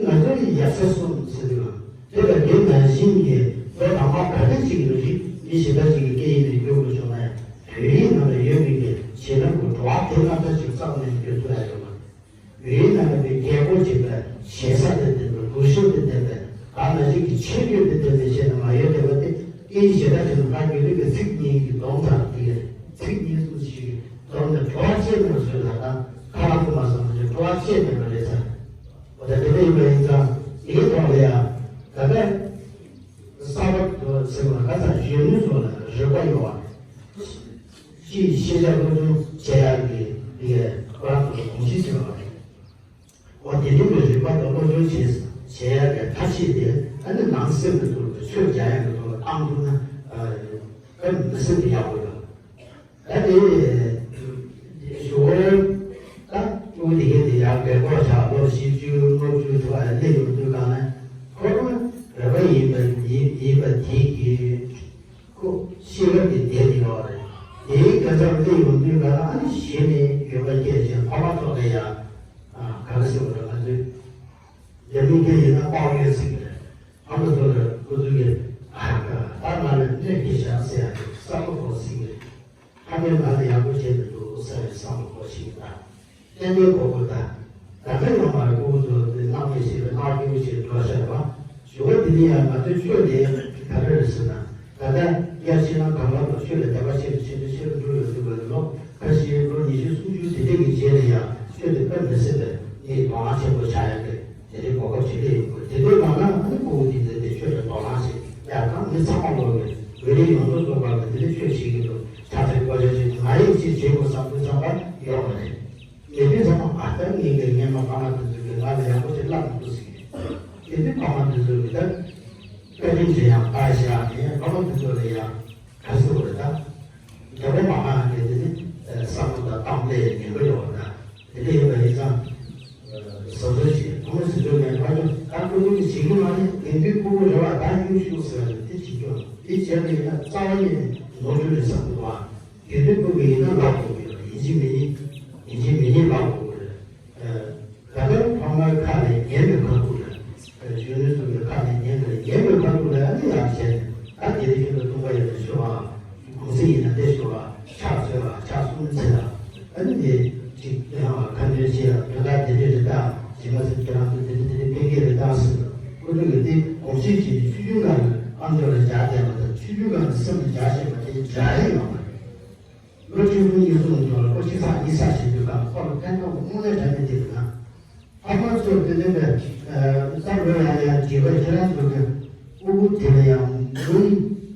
ང་ཚོ་ཡི་ཡབ་སྲས་གསུམ་ཟེར་དུས་དེ་ལ་དེ་ནང་བཞིན་གྱི་ལོ་དང་པ་ག་འདྲ་ཅིག་ཡོད་རིགས་མི་གཞན་དག་ཅིག་གི་སྐད་ཡིག་ནས་བསྒྱུར་དགོས་བྱུང་ན་ཡང་བོད་ཡིག་ནང་ལ་ཡོད་མཁན་གྱི་བྱིན་རླབས་ཀྱི་འགྲོ་བ་དེ་ལ་ལྟ་ཅིག་རྩ་བ་ནས་བསྒྱུར་ཐུབ་ཡ་ཡོད་མ་རེད། ཡུལ་ནང་གི་རྒྱལ་པོ་ཅིག་ལ་ཞེ་ས་དེ་ལྡན་པའི་སྡུག་ཤོས་དེ་ལྡན་པའི་ད་ནང་བཞིན་གྱི་ཆེ་རྒྱུ་དེ་ལྡན་པའི་ཆེད་དུ་མ་ཡོད་དེ་བ་དེ་སྐད་ཡིག་གཞན་དག་ཅིག་ལ་ཡོད་དེ་བའི་ཚིག་གཉིས་ཀྱི་སྡོམ་ཚར་དེ་ཚིག་གཉིས་གསུམ་ཞིག་སྡོམ་དེ་བྲོ་བ་སྐྱེས་མེད་པ་བཟོས་ལ་ད་ཁ་ལག་ཏུ་མ་བཟང་བ་ཅིག་བྲོ་བ་སྐྱེས་མེད་པ་རེད་ཚར། འོ་ད་དེ་འདྲ་ཡིན་པ་ཡིན་ཙང་དེའི་ཐོག་ལ་ཡང་ད་ལྟ་གསར་པ་དུ་ཟེར་བ་ཁ་ཚ་གཞོན་ནུ་ཚོ་ལ་རིག་པ་ཡོད་བ། ཅིའི་ཤེས་བྱ་སློབ་སྦྱོང་བྱེད་ཡག་གི་ཡེ་ཁོ་རང་ཚོ་ལ་དགོངས་གཞི་བྱེད་པ་རེད། འོ་དེ་འདྲའི་གི་རིག་པ་དང་སློབ་སྦྱོང་བྱེད་བྱེད་ཡག་གི་ཐབས་ཤེས་དེ་ཨ་ནི་ནང་སེམས་ཀྱི་ཐོག་ལ་ཆོས་རྒྱག་ཡག་གི་ཐོག་ལ་བཏང་ཐུབ་ན་ཨ་མི་སེམས་ཀྱི་ཡག་པོ་ཡོད། ད་དེ་ཞུ་བ་ད་ཀྲུའུ་དེ་གའི་དེ་ཡག་གི་གོ་ཆག་ལོ་བཞི་བཅུ་ལྔ་བཅུ་ཐོག་ཨ་སླེབས་ཡོང་དུས་གང་ན་ཁོ་རང་རེ་བ་ཡིན་པ་ཡིན་ཡིན་པ་དེ་གི་ཁོ་ཤེས་རབ་ཀྱི་སྡེ་དེ་ཡོད་རེད། དེའི་ག་ཚབ་སླེབས་ཡོང་དུས་ག་ལ་ཨ་ནི་གཞི་ནས་ཡོད་པ་སྐད་ཅིག་ཕ་མ་ཚོ་ལ་ཡང་ག་ལ་ཟེར་བ་རེད། ང་ཚོས་རྒྱ་མི་སྐད་ཡིན་ན་དཔའ་བོ་ཡོད་ཟེར་གི་རེད། ཕ་མ་ཚོ་ལ་ཁོ་ཚོ་གི་ཨ་ད་ང་ལ་གནོད་སྐྱེལ་བཞག་ཟེར་ཡ་གི་བསམ་བློ་འཁོར་ཟེར་གི་རེད། ཕ་མའི་ང་ལ་ཡག་པོ་བྱས་མི་འདུག་ཟེར་བའི་བསམ་བློ་འཁོར་ཞིག་དང་། ཏན་ཏན་གོ་དགོས་ད། ད་ལྟ་ཡང་མ་རེད། ཁོ་ཚོ་དེ་གནག་མེད་ཞིག་ལ་གནག་སྐྱོ་ཞིག་འགྲོ་བཞག་པ། ཞུ་བ་དེ་ནི་ཡང་ང་ཚོའི་ཆོས་དེ་ག་རེ་རེད་ཟེར་ན། ད་ལྟ་དབྱར་ཕྱི་ནང་གང་ལ་ལ་ཆོས་ལ་དད་པ་ཆེ་རུ་ཆེ་རུ་ཆེ་རུ་འགྲོ་ཡོད་དུས་པ་ལོ་ཁ་ཤས་ལོ་ཉི་ཤུ་སུམ་ཅུ་དེ་འདྲས་ཀྱི་རྗེས་ལ་ཡང་ཆོས་དེ་དཔེ་མི་སྲིད་པའི་ངས་དོ་སྣང་ཆེན་པོ་ཆགས་ཡོད་པས་དེ་འདྲའི་གོ་སྐབས་ཞིག་སླེབས་ཡོང་དགོས། དེ་འདྲའི་ནང་ན་ཨ་ནི་ཕྲུ་གུ་དེ་ཚོས་དེ་ཆོས་ལ་དོ་སྣང་བྱེད་ཡག་གང་མི་ཚང་མ་ལོག་གི་བོད་རིགས་ཡོངས་རྫོགས་ཚོགས་པ་གི་དེ་འདྲའི་ཆོས་བྱེད་ཀྱི་འདུག་ཕྱག་འཚལ་བཀའ་དྲིན་ཆེ། ང་ཡིས་ཅི་བྱེད་དགོས་བསམ་དུས་ཚང་མ་ཡོད་མ་རེད། ངས་དུས་ཚང་མ་ཨ་ད་ངས་ཀྱི་ངའི་མ་ཕ་མ་དེ་ཚོས་ཀྱི་ང་ལ་ཡག་པོ་ཞིག་བསླབ་མི་འདུག་ཟེར་གི་རེད། དེ་དུས་ཕ་མ་དེ་ཚོས་ཀྱི་ད་བཀའ་དྲིན་ཆེ་ཡང་ཕར་བཞག་ནས་ཕ་མ་དེ་ཚོ་ལ་ཡང་ག་ཟེར་དགོས་རེད། ད་རྒྱ་པོ་མ་ཧ་གི་དེ་ནི་བསམ་བློ་དང་གཏམ་གླེང་ཉན་གི་ཡོད་རེད། དེ་འདྲ་ཡིན་པ་ཡིན་ཙང་བཟོ་བཟོ་བྱེད་ཕ་མ་ཟེར་དུས་ནས་ཕ་ཡུལ་ད་ཁོ་ཚོ་གི་བྱེད་ཀྱི་མ་རེད། དེང་དུས་ཕྲུ་གུ་རེ་བ་ད་ཡུལ་ཤུགས་ཟེར་བ་དེ་བྱེད་རྒྱུ་དེ་བྱས་པ་ཡིན་ན་རྩ་བ་ཉིད་ནས་ནོར་འཁྲུལ་རེད་བསམ་གི་འདུག་ཨ། དེ་དུས་ཕྲུ་གུ་ཡིན་ན་ལབ་དགོས་ཀྱི་རེད། ཡིན་གཅིག་མིན་གཉིས་ཡིན་གཅིག་མིན་གཉིས་ལབ་དགོས་ཀྱི་རེད། ད་ལྟ་ཕ་མའི་ཁ་ནས་ཉན་པའི་ཁ་ཐུག་ལ། གཞོན་ནུ་ཚོ་གི་ཁ་ནས་ཉན་པའི་ཉན་པའི་ཁ་ཐུག་ལ་ཨ་ནི་ཡང་བྱས་ནས་ད་དེ་རིང་ཁྱོད་ལ་སྟོན་པ་ཡོད་པའི་ཤོག་ཨ། གུང་སེང་ཡིན་ན་འདི་ཤོག་ཨ། ཕྱག་འཚལ་ཨ། ཕྱག་གསུམ་འཚལ་ཨ། ཨ་ནི་འདི་ཅིག་ཡང་ཁ་འདོན་བྱེད་ཨ། དོན་དག་དེ་འདྲས་རེད་ད། ཇི་མ་ཟེར་ཁྱེད་རང་ཚོ་དེ་འདྲས་དེ་འདྲས་ཕན་གྱི་རེད་ད་ཟེར། ཁོ་ཚོ་གི་དེ་གོང་ཞིབ་བྱས་ནས་ཆུ་རྒྱུན་གང་ཨམ་ཅོག་ལ་བཞག་བསྡད་པ་དང་ཆུ་རྒྱུན་གང་སེམས་ལ་བཞག་བཞིན་པ་དེ་འདྲ་ཡང་ཡོད་མ་རེད། ལོ་བཅུ་གསུམ་ཉི་ཤུ་ལོ་ཚོ་ལ་ཁོ་ཅི་ཟ་ཡི་ཟ་བྱེད་དུས་སྐབས་ཁོ་ལ་ཕན་ཐོགས་དངོས་གནས་དྲང་གནས་དེ་རེད་ན། ཕ་མ་ཚོ་དེ་ནས་བསམ་བློ་ཡང་ཡང་བྱེད་པ་ཁྱེད་རང་ཚོ་གི་དབུ་གུ་དེ་ལ་ཡང་མུན་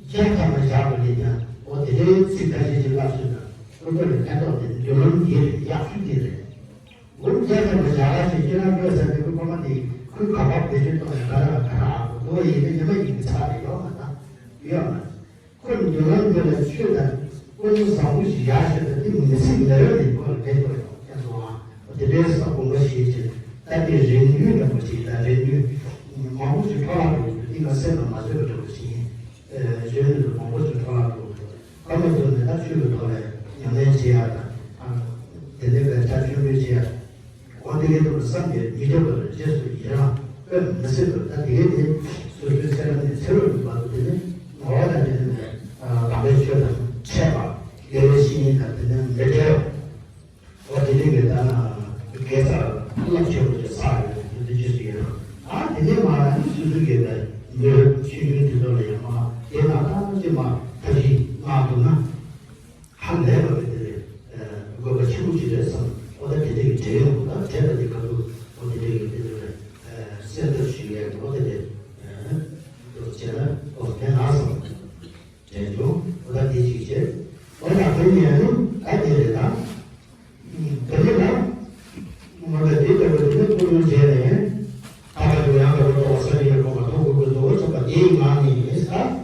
རྒྱ་ཐག་པ་བཞག་པ་ལས་ཀྱང་འོ་དེ་འདྲའི་ཚིག་ཁ་ཤས་ཅིག་ལབ་སོང་ན་སློབ་གྲྭ་ལ་ཕན་ཐོགས་དེ་མདུན་ལམ་དེ་རེད། ཡག་ཤོས་དེ་རེད། མུན་རྒྱ་ཐག་པ་བཞག་ཡག་ཞིག་ཁྱེད་རང་ཚོ་ཟ་དེ་གི་ཕ་མ་དེ་ཁོའི་ག་པར་བེད་སྤྱོད་གཏོང་ཡང་ག་ར་ག་ར་ཨ་ཁོ་དུ་བ་ཡིན་ན་ཉི་མ་ཡིན་གི་ཚར་རེད། ཡོད་མ་ད་ཡོད་མ། ཁོ་མདུན་ལམ་དེ་ལ་ཆོས་དང་ཀུན་སློང་བཟང་པོ་ཞིག་ཡག་ཤོས་དང་དེ་མི་སྲིད་མེད་པ་རེད། ཁོ་ལ་ཕན་ཐོགས་ཡོང་ཁྱེད་ཚོ་ཨ་དེ་འདྲའི་བསམ་དགོངས་པ་བཞེས་བྱས་ད་དེ་རེ་ལྟོས་འདྲ་པོ་ཞིག་དང་རེ་ལྟོས་ མང་པོ་ཞིག་འཕྲོ་བརླག་འགྲོ་གི་འདུག་འདི་ང་སེམས་ལ་མ་བཟོད་པ་འགྲོ་གི་ཞིག་ཡིན། ཨེ་གཞོན་ནུ་མང་པོ་ཞིག་འཕྲོ་བརླག་འགྲོ་གི་འདུག་ཁ་མ་ཐོན་ནས་ད་ཆོས་ཀྱི་ཐོག་ལ་ཉམས་ལེན་བྱེད་ཡག་དང་། ཨ་དེ་ནས་བས་ཆ་ཆོས་མོལ་བྱེད་ཡག་འོ་དེ་གའི་ཐོག་ལ་བསམ་པའི་མི་འདོད་པར་རྗེས་སུ་ཡི་རང་དཔེ་མི་སྲིད་པར་ད་དེ་གའི་དེ་སོ་སོའི་ཚེ་རབས་ནས་ཚེ་རབས་ཀྱི་བར་དུ་དེ་ནི་ངོ་བོ་དང་དེ་ནི་དམ་པའི་ཆོས་དང་འཕྲད་པ། དགེ་བའི་བཤེས་གཉེན་དང་དེ་ནི་མི་འབྲལ་བ། འོ་དེ་ནི་གི་ད་དགེ་རྩ་རླབས་ཆེན་པོ་ཅིག་བསགས་ཡོད་དེ་རྗེས་སུ་ཡི་རང་། ཨ་དེ་ནས་མ་ནི་སོ་སོའི་གི་ད་མི་རབས་ཆུང་ཆུང་དེ་ཚོ་ལ་ཡང་མ་དེ་ན་ད་ཅི་མ་ཐབས་ཤེས་གནང་ཐུབ་ན། ཧ་ལས་པ་གི་དེ་ལས་དགོས་པ་ཆེན་པོ་ཅིག་རེད་བསམ། ཨོ་ད་དེ་འདྲའི་གི་འབྲེལ་ཡོད་པ་ད་བྲལ་བ་དེ་ག་དུས་ཨོ་དེ་འདྲའི་གི་དེ་འདྲ་བས་སེམས་ཐག་ཞུ་ཡས་ཨོ་དེ་འདྲའི་འདུག་བྱས་ན་ཨོ་དེ་ན་བསམ་དྲན་བྱུང་། ཨོ་ད་དེ་ཅིག་བྱས་ཨོ་ད་དེ་ནས་ནི་ད་དེ་རེད་ད། དེ་ནས་ད་ཨོ་ད་དེ་ལྟ་བུ་དེ་ནི་ཀུན་སློང་བྱས་ནས། ཐ་མ་དུ་ཡང་དག་པར་རྟོགས་པ་སངས་རྒྱས་ཀྱི་གོ་འཕང་ཐོབ་དགོས་པའི་རྫོགས་པ་ཆེན་པོ་དེའི་ངང་ནས་ཡིན་ས།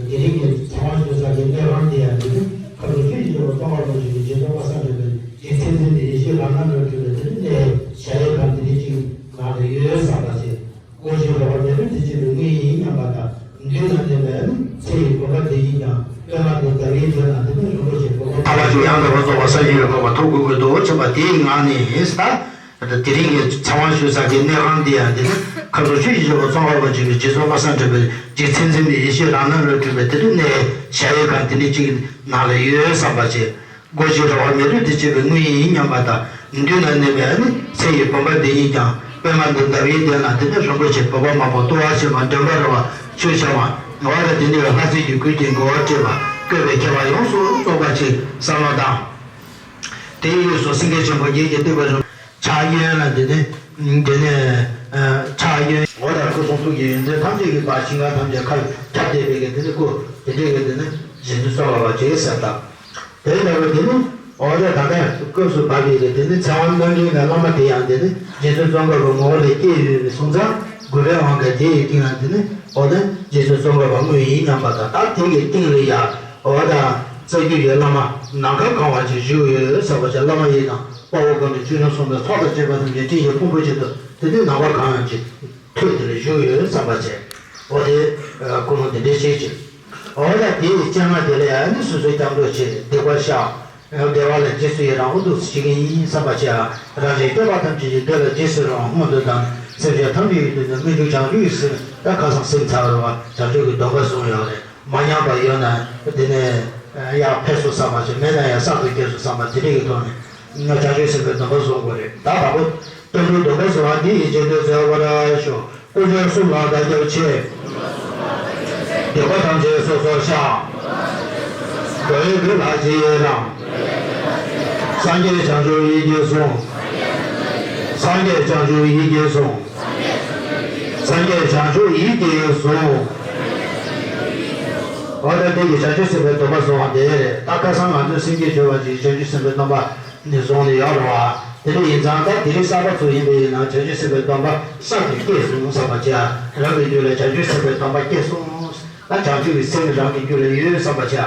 དེ་རིང་གི་ཚེ་དབང་ཞུ་ས་ཀྱི་གནས་ཁང་དེ་ཡང་འདི་ནི་ཁ་དོག་ཆུ་ཡི་ཞེས་པ་སྟོང་པ་ལོ་ཞིག་གི་རྗེས་ཐོབ་པ་སངས་རྒྱས་པའི་རྗེ་མཚན་འཛིན་པའི་ཡེ་ཤེས་རང་སྣང་ལས་གྲུབ་པའི་དེ་ནི་གནས་གཞལ་ཡས་ཁང་དེ་འདྲའི་ཅིག་ནང་དུ་ཡོད་བསམ་པ་ཞིག་སྒོ་ཕྱི་རོལ་པ་མེད་པའི་དེ་ཅིག་ཏུ་དངོས་ཡིན་སྙམ་པ་དང་། མདུན་ན་གནས་པའི་ཚེ་ཡི་བུམ་པ་འདི་ཡིན་ཀྱང་པད་མ་འདི་ཟླ་བའི་དོན་ལ་འདི་ནི་རིན་པོ་ཆེ་བུམ་པ་ཐ་མ་ཡང་དག་པར་རྫོགས་པ་སངས་རྒྱས་ཀྱི་གོ་འཕང་ཐོབ་དགོས་པའི་རྫོགས་པ་ཆེན་པོ་དེའི་ངང་ནས་ཡིན་ས། དེ་རིང་གི་ཚེ་དབང་ཞུ་ས་ཀྱི་གནས་ཁང་འདི་ཡང་འདི་ནི་ཁ་དོག་ཆུ་ཡི་ཞེས་པ་ཙོང་ཁ་པ་ཆེན་པོའི་རྗེ་ཙོང་ཁ་སངས་རྒྱས་པའི་རྗེ་མཚན་འཛིན་པའི་ཡེ་ཤེས་རང་སྣང་ལས་གྲུབ་པའི་དེ་དུས་གནས་གཞལ་ཡས་ཁང་དེ་འདྲ་གཅིག་ནང་ལ་ཡོད་བསམ་པ་བྱས། སྒོ་ཕྱི་རོལ་པ་མེད་པའི་དེ་ཅིག་ཏུ་དངོས་ཡིན་སྙམ་པ་དང་། མདུན་ན་གནས་པའི་ནི་ཚེ་ཡི་བུམ་པ་འདི་ཡིན་ཀྱང་པད་མ་འདི་ཟླ་བའི་གདན་ལ་འདི་ནི་རིན་པོ་ཆེ་བུམ་པ་མང་པོ་བཏུ་བ་ཆེ་བ་འདྲེན་པ་རེ་བ་ཆོས་ཆེ་བ་ངོ་བོ་དང་དེ་ནི་ལྷ་རྫས་ཀྱི་གོས་ཀྱི་མགོ་བོ་སྤྲས་པ་བཀོད་པའི་ཁྱད་པར་ཡོངས་སུ་རྫོགས་པ་ཅིག་བསམ་བློ་བཏང་། དེའི་དབུས་སུ་སེང་གེ་ཆེན་པོ་བརྒྱད་ཀྱིས་བཏེགས་པ་རུ་ཕྱག་གཡོན་ལ་འདི་ནི་འདི་ནི་ཕྱག་གཡོན་འོ་ད་སྐུ་གསུང་ཐུགས་ཀྱི་ཡོན་ཏན་ཐམས་ཅད་ཀྱི་བ་ཞིང་ཁམས་ཐམས་ཅད་ཁ་ཁྱབ་བསྡད་པའི་གི་འདི་ནི་སྐུ་དེ་འདྲའི་གི་འདི་ནི་རྗེ་བཙུན་ཙོང་ཁ་པ་ཅིག་ཟེར་དང་། དེ་ལྟ་བུ་འདི་ནི་འོ་ད་ད་ལྟ་སྐབས་སུ་བབས་པའི་གི་འདི་ནི་ཚེ་དབང་རྣམ་འདྲེན་གྱི་བླ་མ་དེ་ཡང་འདི་ནི་རྗེ་བཙུན་ཙོང་ཁ་པའི་ངོ་བོ་ལས་སྐྱེས་ཡོད་པའི་སོང་ཙང་གུ་རུའི་དབང་གིས་དེ་ཡི་སྟེང་ལ་འདི་ནི་འོ་ད་རྗེ་བཙུན་ཙོང་ཁ་པ་དངོས་ཡིན་སྙམ་པ་དང་། ད་དེ་གི་སྟེང་ལ་ཡང་འོ་ད་རྩ་བརྒྱུད་ཀྱི་བླ་མ་ནམ་མཁའ་གང་བ་ཅིག་བཞུགས་ཡོད་ཟེར་བ་ཅིག་བླ་མ་ཡི་དམ་དཔའ་བོ་དགའ་བའི་སྤྱན་སྔར་གསུངས་པའི་ཚོགས་དང་བཅས་པ་ཐམས་ཅད་སྤྲིན་གྱི་ཕུང་པོ་ཅིག་ཏུ་དེ་དུས་ནམ་མཁའ་གང་ཡང་ཅིག་ཐོད་དེ་ལ་བཞུགས་ཡོད་བསམ་པ་བྱས། འོ་དེ་ཀུན་སློང་དེ་འདྲའི་ཞིག་ཅིག་འོ་ད་དེའི་སྤྱན་སྔར་དེ་ལ་ཡང་ནི་སོ་སོའི་སྐྱབས་འགྲོ་ཆེ་བདེ་བར་གཤེགས། བདེ་བ་ལ་རྗེས་སུ་ཡི་རང་འུ་ཐུག་ཞིག་ཡིན་བསམ་པ་བྱས། རང་གཞན་སྐྱོབ་པ་ཐམས་ཅད་ཀྱི་དོན་ལ་རྗེས་སུ་རང་སྔོན་དུ་བདམས། སེམས་ཅན་ཐམས་ཅད་ཀྱི་དོན་དུ་སྨོན་འཇུག་བྱང་ཆུབ་ཀྱི་སེམས། ད་ཁ་སང་སེམས་ཚར་བ་བྱང་ཆུབ་ཀྱི་སྡོམ་པ་བཟུང་ཡོད་རེད། མ་ཉམས་པ་ཡོད་ན་དེ་ནས་ཡར་ཕེབས་སོང་བསམ་པ་ཞིག་མེད་ན་ཡང་གསར་དུ་སྐྱེས་སོང་བསམ་པ་དེ་རིགས་ཀྱི་ཐོག་ནས་བྱང་ཆུབ་སེམས་དཔའི་སྡོམ་པ་བཟུང་དགོས་རེད། ད་དང་པོ་སྟོན་པའི་སྡོམ་པ་བཟུང་བ་འདི་ཡི་རྗེས་ཟློས་མཛད་པར་ཤོག་སྐུ་མཆོག་གསུམ་ལ་བདག་སྐྱབས་མཆི། སྡིག་པ་ཐམས་ཅད་སོ་སོར་བཤགས། འགྲོ་བའི་རྒྱུད་ལ་རྗེས་ཡི་རང་། སངས་རྒྱས་བྱང་ཆུབ་ཡིད་ཀྱིས་ཟུངས། སངས་རྒྱས་བྱང་ཆུབ་ཡིད་ཀྱིས་ཟུངས། སངས་རྒྱས་བྱང་ཆུབ་ཡིད་ཀྱིས་ཟུངས། འོ་ད་དེ་ཡི་བྱང་ཆུབ་སེམས་དཔའི་སྡོམ་པ་བཟུང་བ་དེ་རེད། ད་ཁ་སང་ང་ཚོས་སེམས་བསྐྱེད་བྱས་པ་ཅིག་བྱང་ཆུབ་སེམས་དཔའི་སྡོམ་པ་ནི་བཟུང་ནས་ཡོད་རེད་བ། དེ་འདྲ་ཡིན་ཙང་ད་དེ་རིང་གསར་པ་ཚོ་ཡིན་པ་ཡིན་ན་བྱང་ཆུབ་སེམས་དཔའི་སྡོམ་པ་གསར་དུ་སྐྱེས་སོང་བསམ་པ་བྱས། རང་གི་རྒྱུད་ལ་བྱང་ཆུབ་སེམས་དཔའི་སྡོམ་པ་སྐྱེས་སོང་། ད་བྱང་ཆུབ་ཀྱི་སེམས་རང་གི་རྒྱུད་ལ་ཡོད་བསམ་པ་བྱས།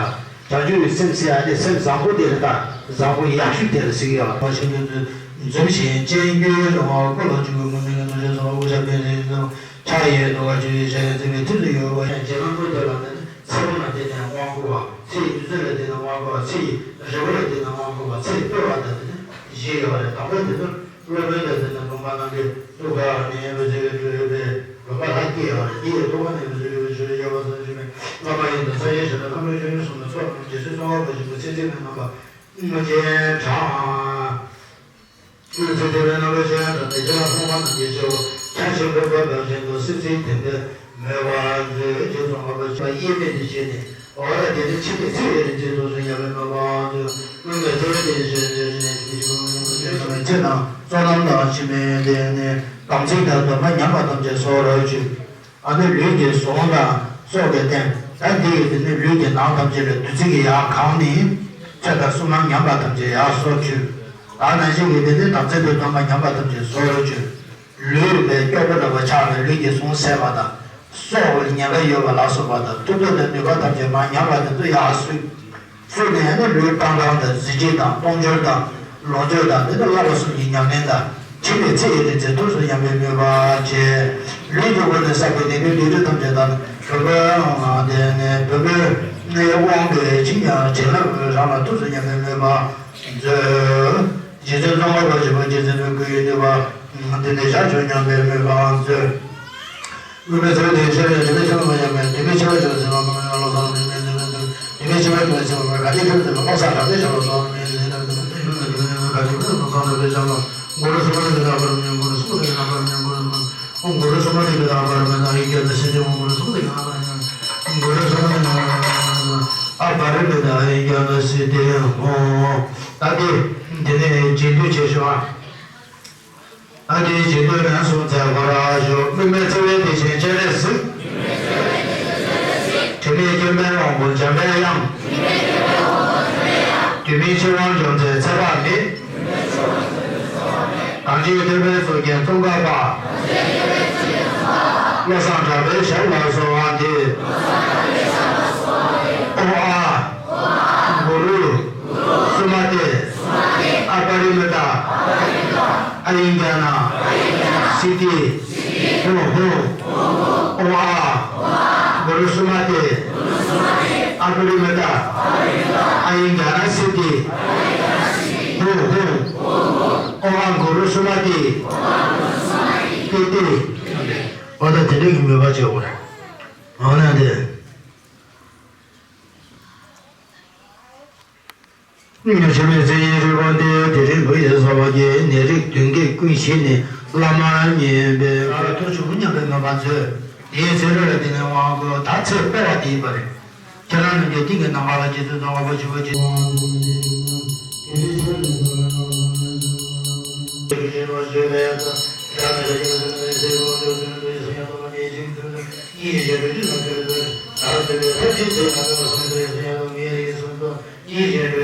བྱང་ཆུབ་ཀྱི་སེམས་ཟེར་ཡ་དེ་སེམས་བཟང་པོ་དེ་ལ་ད་བཟང་པོ་ཡག་ཤོས་དེ་ལ་ཟེར་གྱི་ཡོད། མ་ཤེས་མཁན་ཚོས་འཛུམ་ཞིང་སྤྱན་དཀྱུས་རེ་བ་ཀོ་ལ་བཅུག་པའི་མུ་མེད་ཀྱི་ནོར་ཅན་སོགས་དབུ་ཞྭ་པད་ཟེར་ཚོ་ཕྱག་གཡས་འདུལ་བ་ཆོས་ཀྱི་ཞལ་ཡང་བཙུན་པའི་ཐུགས་སུ་ཡོད་པ་ཡང་རྗེ་རྣམ་ཐོས་དེ་ལ་ནི་ཚེ་རབས་ན་དེ་ནས་དབང་བསྐུར་བ། ཚེ་ཡི་དུས་ཚོད་ལ་དེ་ནས་དབང་བསྐུར་བ། ཚེ་ཡི་རི་བོ་ལ་དེ་ནས་དབང་བསྐུར་བ། ཚེ་འཕོས་པ་དང་དེ་ནས་བཞི་ཡོད་པ་རེད། དང་པོ་དེ་ནི་སློབ་དཔོན་དང་དེ་ནས་བུམ་པ་རྣམས་ཀྱིས་ཐུགས་ཀར་ནི་བུ་ཚེ་གི་སྤྲུལ་པའི་བུམ་པ་ལྷ་བསྐྱེད་ཡོད་རེད། དེ་ཡི་ཐུགས་ཀ་ནས་བུ་ཚེ་གི་བུ་ཆུ་ཡོད་པ་སོགས་བྱུང་བའི་བླ་མ་ཡི་དམ་སངས་རྒྱས་ཞིང་དང་ཁམས་ལ་ཆོས་ཉིད་གསུམ་དང་ཚོགས་རྣམས་རྗེ་བཙུན་ཙོང་ཁ་པ་ཆེན་པོ་ཚེ་ཚད་མའི་རྣམ་པ་མངོན་རྗེས་དྲངས། ཚེ་དེ་བས་རྣམ་པ་ཅན་དང་དེ་རྒྱ་ལ་ཕོངས་པ་རྣམས་ཀྱི་སྐྱེ་བོ་ཕྱག་ཆེན་པོ་བབས་པ་བཞིན་དུ་སྲིད་རྩེའི་དེ་འདྲ་མོས་པ་མཛོད་ཅེས་གསུངས་པ་ཞིག་དབྱེར་མེད་དུ་བྱས་ནས། འོ་ད་དེ་ནི་ཕྱི་མའི་ཚེ་ཡི་རིག་འཛིན་དུ་སུ་ཡང་མེད་པ་དབང་དུ་མངོན་པའི་ཚེ་རིག་འཛིན་ཞེས་བརྗོད་ཅིང་ཚེ་ནང་བསོད་ནམས་དང་ཕྱི་མའི་དེ་ནི་དམ་ཚིག་དང་སྡོམ་པ་ཉམས་པ་ཐམས་ཅད་སོར་ཆུད། ཨ་ནི་ལུས་ཀྱི་ཟུངས་དང་སྲོག་གི་རྟེན། ད་འདི་ཡི་དེ་ནི་ལུས་ཀྱི་ནང་ཐམས་ཅད་ལ་བདུད་རྩི་གིས་ཡར་གང་ནས་ཚེ་དང་བསོད་ནམས་ཉམས་པ་ཐམས་ཅད་ཡར་སོར་ཆུད། ཨ་ནང་བཞིན་གྱི་དེ་ནི་དམ་ཚིག་དང་སྡོམ་པ་ཉམས་པ་ཐམས་ཅད་སོར་ཆུད། ལུས་པའི་སྐྱོ་པོ་འདྲ་བ་ཆགས་པའི་ལུས་ཀྱི་ཟུངས་ཟད་པ་དང་། སྲོག་ལ་ཉེན་ཁ་ཡོད་པ་ལ་སོགས་པ་དང་། མཐུ་སྟོབས་དང་ནུས་པ་ཐམས་ཅད་མར་ཉམས་པ་དེ་ཚོ་ཡར་སོས། སོས་ནས་ནི་ལུས་བཏང་སྟངས་དང་གཟི་བརྗིད་དང་གཏོང་སྦྱོར་དང་ལོངས་སྤྱོད་དང་དེ་ནི་བསླབ་པ་གསུམ་གྱི་ཉམས་ལེན་དང་ འཆི་མེད་ཚེ་ཡི་རིག་འཛིན་ཐུགས་སུ་ཉམས་པའི་མོས་པ་བྱས། ལུས་ཀྱི་སྒོ་ནས་བསགས་པའི་ནད་པའི་བདུད་རིགས་ཐམས་ཅད་དང་། བོན་པོའི་དབང་དེ་ནས་བོན་པོའི་དབང་གིས་བྱིན་ཡང་བྱིན་རླབས་རང་ལ་ཐུགས་སུ་ཉམས་པའི་མོས་པ་མཛོད། རྗེ་བཙུན་ཙོང་ཁ་པ་ཆེན་པོ་རྗེ་བཙུན་པའི་སྐུ་ཡི་ནུས་པ་འདི་ནས་ཞལ་བྱུང་སྙམ་པའི་མོས་པའང་མཛོད། དབུས་པའི་ཚེ་འདི་ཡི་ཕྱི་རོལ་དུས་མིན་འཆི་བ་མ་ཡལ་མེད། དུས་མིན་འཆི་བ་འཆི་བའི་ཚེ་བ་མ་ཡལ་བློ་བཟང་དུས་མིན་འཆི་བའི་ཚེ། དུས་མིན་འཆི་བ་འཆི་བའི་ཚེ་བ་མ་ཡལ་ག་ཏེ་འཆི་བའི་ཚེ་བ་བློ་བཟང་གྲགས་པའི་ཞབས་ལ་སོགས་མིན་འཆི་བའི་ཚེ་བ་མ་ཡལ་ག་ཏེ་འཆི་བའི་ཚེ་བ་བློ་བཟང་གྲགས་པའི་ཞབས་ལ། གུ་རུ་སུ་མ་ཏི་ཀི་ཏ་པ་ར་མི་ཡ། གུ་རུ་སུ་མ་ཏི་ཀི་ཏ་པ་ར་མི་ཡ། གུ་རུ་སུ་མ་ཏི་ཀི་ཏ་པ་ར་མི་ཡ། ཨ་ཡིག་ཀྱ་ན་སི་ཏི། གུ་རུ་སུ་མ་ཏི་ཀི་ཏ་པ་ར་མི་ཡ། གུ་རུ་སུ་མ་ཏི་ཀི་ཏ་པ་ར་མི་ཡ། ཨ་པ་ར་མི་ཏ། ཨ་ཡིག་ཀྱ་ན་སི་ཏི། ཨོ། ད་དེ་དེ་ནས་རྗེས་ཟློས་བྱེད་ཤོག་ཨ། ཨ་ནི་རྗེས་ཟློས་རང་གསུང་མཛད་དགོས་ར་ཞུ། དབུ་མའི་ཚེ་བའི་དེ་བཞིན་སྤྱན་རས་གཟིགས། དྲི་མེད་སྐྱོན་མེད་དབང་པོ་འཇམ་པའི་དབྱངས། དུས་མིན་འཆི་བ་འཇོམས་མཛད་ཚེ་དཔག་མེད། གངས་ཅན་སྐྱོབ་པའི་གཙུག་རྒྱན་ཙོང་ཁ་པ། བློ་བཟང་གྲགས་པའི་ཞབས་ལ་གསོལ་བ་འདེབས། ཨོ་ཨ། གུ་རུ། སུ་མ་ཏི། ཨ་པ་རི་མི་ཏ། ཨ་ཡིག་ཀྱ་ན། སི་ཏི། ཧུ་ཧུ། ཨོ་ཨ། གུ་རུ་སུ་མ་ཏི། ཨ་པ་རི་མི་ཏ། ཨ་ཡིག་ཀྱ་ན་སི་ཏི། ཧུ་ཧུ། ཨོ་ཨ། གུ་རུ་སུ་མ་ཏི། ཏི་ཏི། ཨོ་ད་དེ་འདྲ་གི་མོས་པ་བྱེད་དགོས་རེད། འོ་ན་དེ། ཉོན་མོངས་པའི་མཚན་ཉིད་རིག་པ་འདི། དེ་རིང་བུ་ཡི་ས་བ་གི་ནད་རིགས་གདོན་བགེགས་ཀུན་ཞི་ནས་བླ་མ་མཉེས་པའི་ཐུགས་སྤྲོ་མཉམ་པའི་མོས་པ་མཛོད། དེའི་ཚེ་རོལ་ལ་དེ་ནས་དབང་བསྐུར། ད་ཚེ་སྤེལ་བ་དེ་ཡིན་པ་རེད། ཁྱེད་རང་རྣམས་ཀྱི་སྟེང་གི་ནམ་མཁའ་ལ་རྗེ་བཙུན་ཙོང་ཁ་པ་ཆེན་པོ་ཆེ། ཡིད་བཞིན་དུ་ཡིད་བཞིན་དུ་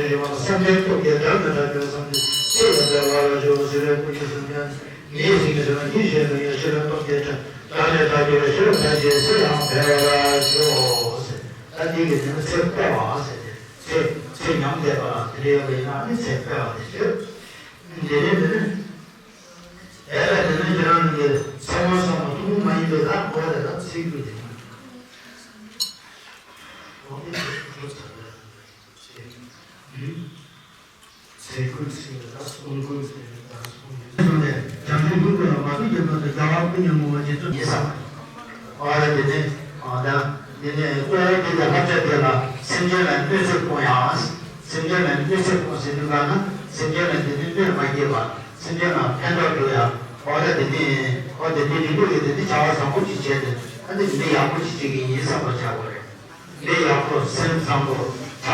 བསམ་གཏན་སྟོབས་ཀྱིས་བྲལ་མི་བྲལ་གྱུར་བསམ་གྱིས་ཚེ་ཡི་བདེ་བ་ལ་སྤྱོད་ཟེར་བའི་སྐུ་གཉིས་སུ་མཉམ། ངེས་ཤེས་ཀྱི་ཚེ་ལ་ཡིད་བཞིན་དུ་ཡིད་ཤེས་ལ་སྟོབས་ཀྱིས་བྲལ། བདག་ལས་བདག་གི་ཕྱིར་ཕན་ཕྱིར་ཚེ་ཡང་འཕེལ་བར་ཤོག་ཟེར། ད་འདི་གི་དེ་ནི་ཚེ་སྤེལ་བ་ཟེར་ཏེ། ཚེ་ཚེ་ཉམས་བསྡད་པ་ལ་དེ་འདྲ་ཡོད་པ་ཡིན་ན་ནི་ཚེ་སྤེལ་བ་དེ་ཤོད། འདི་ནི་འདི་ནི། ཨེ་ལ་དེ་ནི་ཁྱེད་རང་གི་ཚེ་དབང་བསམ་པ་ཐུན་མོང་མ་ཡིན་པའི་ལ་གོ་བ་དེ་ལ་ཚིག་གི་དེ་ནི། ཚེ་ཀུན་ཚེ་ལ་གསུང་ཀུན་ཚེ་ལ་གསུང་ཡིན། བྱང་ཆུབ་ཀུན་ཏུ་མ་ཐུག་རྒྱལ་ཁམས་སུ། རྒྱལ་བ་ཀུན་གྱི་ངོ་བོ་རྗེ་བཙུན་ཡིན་ས། ཨོ་ད་དེ་ནས་ཨོ་ད་དེ་ནས་ཨོ་དེ་ལ་བསླབ་བྱ་དེ་ལ་སེམས་ཅན་ལ་གནོད་འཚེ་སྤོང་ཡང་། སེམས་ཅན་ལ་གནོད་འཚེ་སྤོང་ཟེར་དུས་ག་ན་སེམས་ཅན་ལ་དེ་ནས་གནོད་མ་སྐྱེལ་བ། སེམས་ཅན་ལ་ཕན་ཐོགས་འགྲོ་ཡ། ཨོ་ད་དེ་ནས་ཨོ་དེ་ནས་རིགས་དྲུག་གི་དེ་ནས་བྱ་བ་བཟང་པོ་ཅིག་བྱས་ཏེ་ཨ་ནི་མི་ཡག་པོ་ཅིག་བྱེད་ཀྱི་ཡིན་བསམ་པ་བྱ་དགོས་རེད། མི་ཡག་པོ་སེམས་བཟང་པོ་བྱ་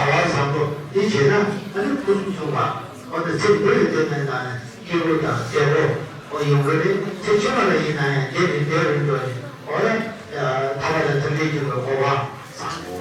བ་བཟང་པོ་འདི་བྱས་ན་ཨ་ནི་ཕུན་སུམ་ཚོགས་པ་ཨོ་ན་ཚེ་འདི་ལ་བསྡད་པ་ཡིན་ན་སྐྱིད་པོ་དང་བདེ་པོ་ཨོ་ཡོང་གི་རེད། ཚེ་ཕྱི་མ་ལ་ཡིན་ན་ཡང་བདེ་རིང་བདེ་རུ་འགྲོ་ནས་ཨོ་ན་ཐར་པ་དང་ཐམས་ཅད་མཁྱེན་པའི་གོ་འཕང་བཟང་པོ།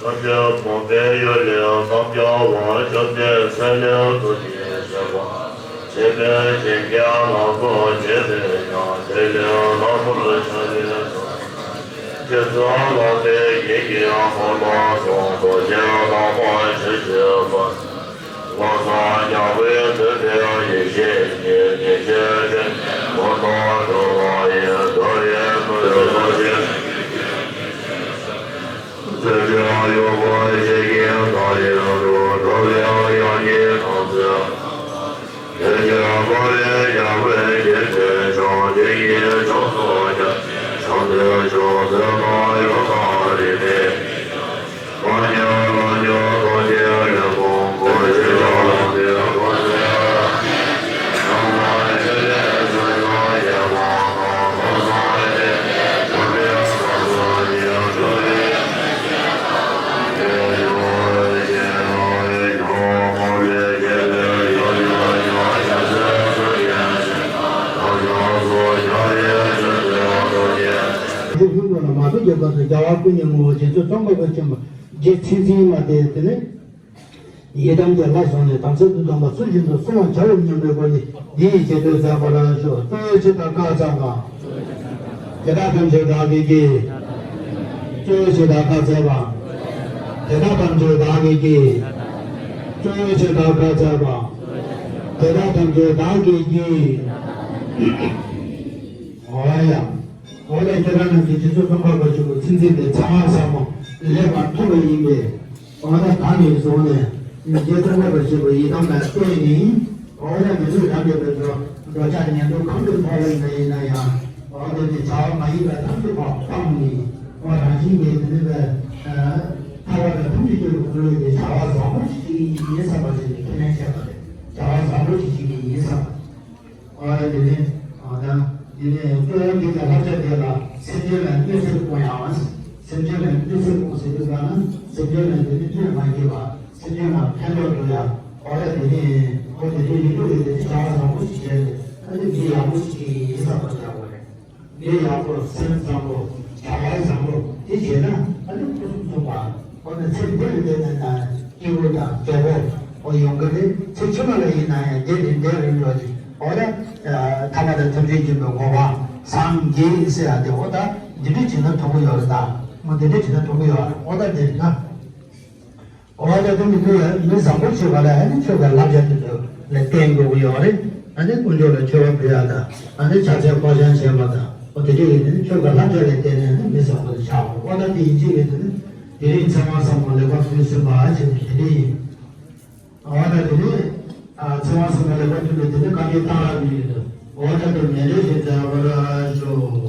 ཐམས་ཅད་སྤངས་པའི་ཡུལ་ལས་འཚམས་རྒྱ་བ། བཅོམ་ལྡན་འཕྲིན་ལས་རྡོ་རྗེ་སེམས་དཔའ། འཇིག་རྟེན་གཞན་གྱིས་ལ་སོགས་བྱས་པས་ཀྱང་། དེ་ལས་ལྷག་པར་བྱ་བའི་ཚོགས། རྗེ་བཙུན་ལག་པའི་རྒྱན་གྱིས་ཕོངས་པ་དང་། རྡོ་རྗེ་ལག་པ་ཞལ་བཞི་པ། ལམ་སྲང་རྒྱལ་པོས་བསྟོད་པའི་ཡེ་ཤེས་ཀྱི་རྒྱན་གྱིས་སྤྲས་ནས་ལོ་ཏོག་དྲོ་པ་ཡི་དགའ་བའི་མཐུ་ཡིས་རྡོ་རྗེ། རྩེ་གཅིག་གཡོ་བ་ཞལ་གྱི་ཟླ་ཡི་རུ། འགྲོ་བའི་དབྱངས་ཀྱི་ཐང་ཚད། དེ་ཕྱིར་འཁོར་བའི་རྒྱལ་པོའི་རྒྱན་ཅན་ཕྱག། དེ་ཉིད་ཕྱོགས་སུ་བརྒྱ་བྱས། ཕྱག་འདི་ཕྱོགས་བཅུ་དང་ཡོངས་དག་རིག་པའི། སྐུ་ཉིད་ངོ་བོ་རྗེ་བཙུན་ཙོང་ཁ་པ་ཆེན་པོ་རྗེ་མཚན་འཛིན་མ་དེ་དེ་ནི། ཡི་དམ་གྱི་ལྷ་བཟུང་ནས་དམ་ཚིག་ཏུ་འདུན་པ་སུ་བཞིན་དུ་བསྲུང་བར་བྱའོ་སྙམ་པའི་སྒོ་ནས་འདི་ཡི་རྗེས་ཟློས་མཛད་པར་ཞུ། གཙོ་བོ་ཇི་ལྟར་བཀའ་སྩལ་པ། དེ་དག་ཐམས་ཅད་བདག་གིས་བགྱིས། གཙོ་བོ་ཇི་ལྟར་བཀའ་སྩལ་པ། དེ་དག་ཐམས་ཅད་བདག་གིས་བགྱིས། གཙོ་བོ་ཇི་ལྟར་བཀའ་སྩལ་པ། དེ་དག་ཐམས་ཅད་བདག་གིས་བགྱིས། འོ་ཡ། འོ་ལས་ཁྱེད་རང་རྣམས་ཀྱི་རྗེ་བཙུན་ཙོང་ཁ་པ་ཆེན་པོ་མཚན་འཛིན་པའི་ཚེ་དབང་ཟབ་མོ་ལེགས་པར་ཐོབ་པ་ཡིན་པས། འོ་ན་ད་ནས་བཟུང་ནས་རྗེ་ཙོང་ཁ་པ་ཆེན་པོ་ཡི་དམ་ལ་བརྟེན་ནས། འོ་ན་མི་ཚོས་རང་གི་དོན་དུ་འདོད་ཆགས་ཉེར་འགྲོ་གང་གི་ཐོག་ལ་ཡིན་ན་ཡིན་ན་ཡང་། འོ་དེ་ནས་བྱ་བ་མ་ཡིན་པ་ཐམས་ཅད་ཕར་སྤངས་ནས། འོ་རང་བཞིན་གྱིས་དེ་ནས་པའི་ཐར་པ་དང་ཐམས་ཅད་མཁྱེན་པའི་འཁོར་ལོ་དེ་བྱ་བ་བཟང་པོ་ཞིག་ཡིན་བསམ་པ་ཞིག་ནས་ཁས་ལེན་བྱས་པ་རེད། བྱ་བ་བཟང་པོ་ཞིག་ཡིན་བསམ། ཨ་དེ་ནས་ཨ་ད་དེ་ནས་སྐྱོ་བོ་འདི་དང་བསླབ་བྱ་དེ་ལ་སེམས་ཅན་ལ་གནོད་འཚེ་སྤོང་ཡང་། སེམས་ཅན་ལ་གནོད་འཚེ་སྤོང་ཟེར་དུས་གང་ན་སེམས་ཅན་ལ་དེ་ནས་གནོད་མ་སྐྱེལ་བ། སེམས་ཅན་ལ་ཕན་ཐོགས་འགྲོ་ཡ། ཨོ་ད་དེ་ནས་ཨོ་དེ་འདྲའི་ཡིན་དུས་དེ་བྱ་བ་བཟང་པོ་ཞིག་བྱས་ཏེ་ཨ་ནི་མི་ཡག་པོ་ཞིག་ཡིན་བསམ་པ་བྱ་དགོས་རེད། མི་ཡག་པོ་སེམས་བཟང་པོ་བྱ་བ་བཟང་པོ་དེ་བྱས་ན་ཨ་ནི་སྐུ་གསུམ་ཚོགས་པ་ཨོ་ན་ཚེ་འདི་ལ་བསྡད་ན་ན་སྐྱེ་བོ་དང་འབྲས་བུ་ཨོ་ཡོང་གི་རེད། ཚེ་ཕྱི་མ་ལ་ཡིན་ན་ཡང་བདེ་རིང་བདེ་རིང་འགྲོ་ཅིག་ཨོ་ད་ཐ་མ་དང་ཐམས་ཅད་མཁྱེན་པའི་གོ་འཕང་སངས་རྒྱས་ཟེར་ཡ་དེ་ཨོ་ད་འདི་འདྲ་བྱས་ན་ཐོབ་གི་ཡོད་རེད། ད་མོ་འདི་འདྲ་བྱས་ན་ཐོབ་གི་ཡོད་རེད། ཨོ་ད་དེ་ན། འོ་ད་དེ་མི་དེ་ཡང་མི་བཟང་པོ་བྱེད་པ་ལ་ཨ་ནི་ཆོས་ཀྱི་བསླབ་བྱ་དེ་ཚོ་ལ་བརྟེན་དགོས་ཀྱི་ཡོད་རེད། ཨ་ནི་དཀོན་མཆོག་ལ་མཆོད་པ་ཕུལ་ཡག་དང་ཨ་ནི་ཕྱག་འཚལ་སྐོར་བྱང་བྱེད་པ་དང་འོ་དེ་འདྲ་ཡིན་ནི་ཆོས་ཀྱི་བསླབ་བྱ་ལ་བརྟེན་ནས་ཨ་ནི་མི་བཟང་པོ་ལ་ཆགས་པ། འོ་ད་དེ་ཡིན་གཅིག་རེད། དེ་ནི་དེ་རིང་ཚེ་དབང་ཟབ་མོ་ལེགས་པར་ཕུལ་ཟིན་པ་ཨ་ཆེ་དེ་འདྲ་ཡིན། འོ་ད་དེ་ནི་ཚེ་དབང་ཟབ་མོ་ལེགས་པར་ཕུལ་བའི་དེ་ནི་བཀའ་འགྱུར་གཏང་རག་ནས་ཡོད་དོ། འོ་ད་དེ་ནས་ལས་ཞེས་བྱ་བར་ཤོག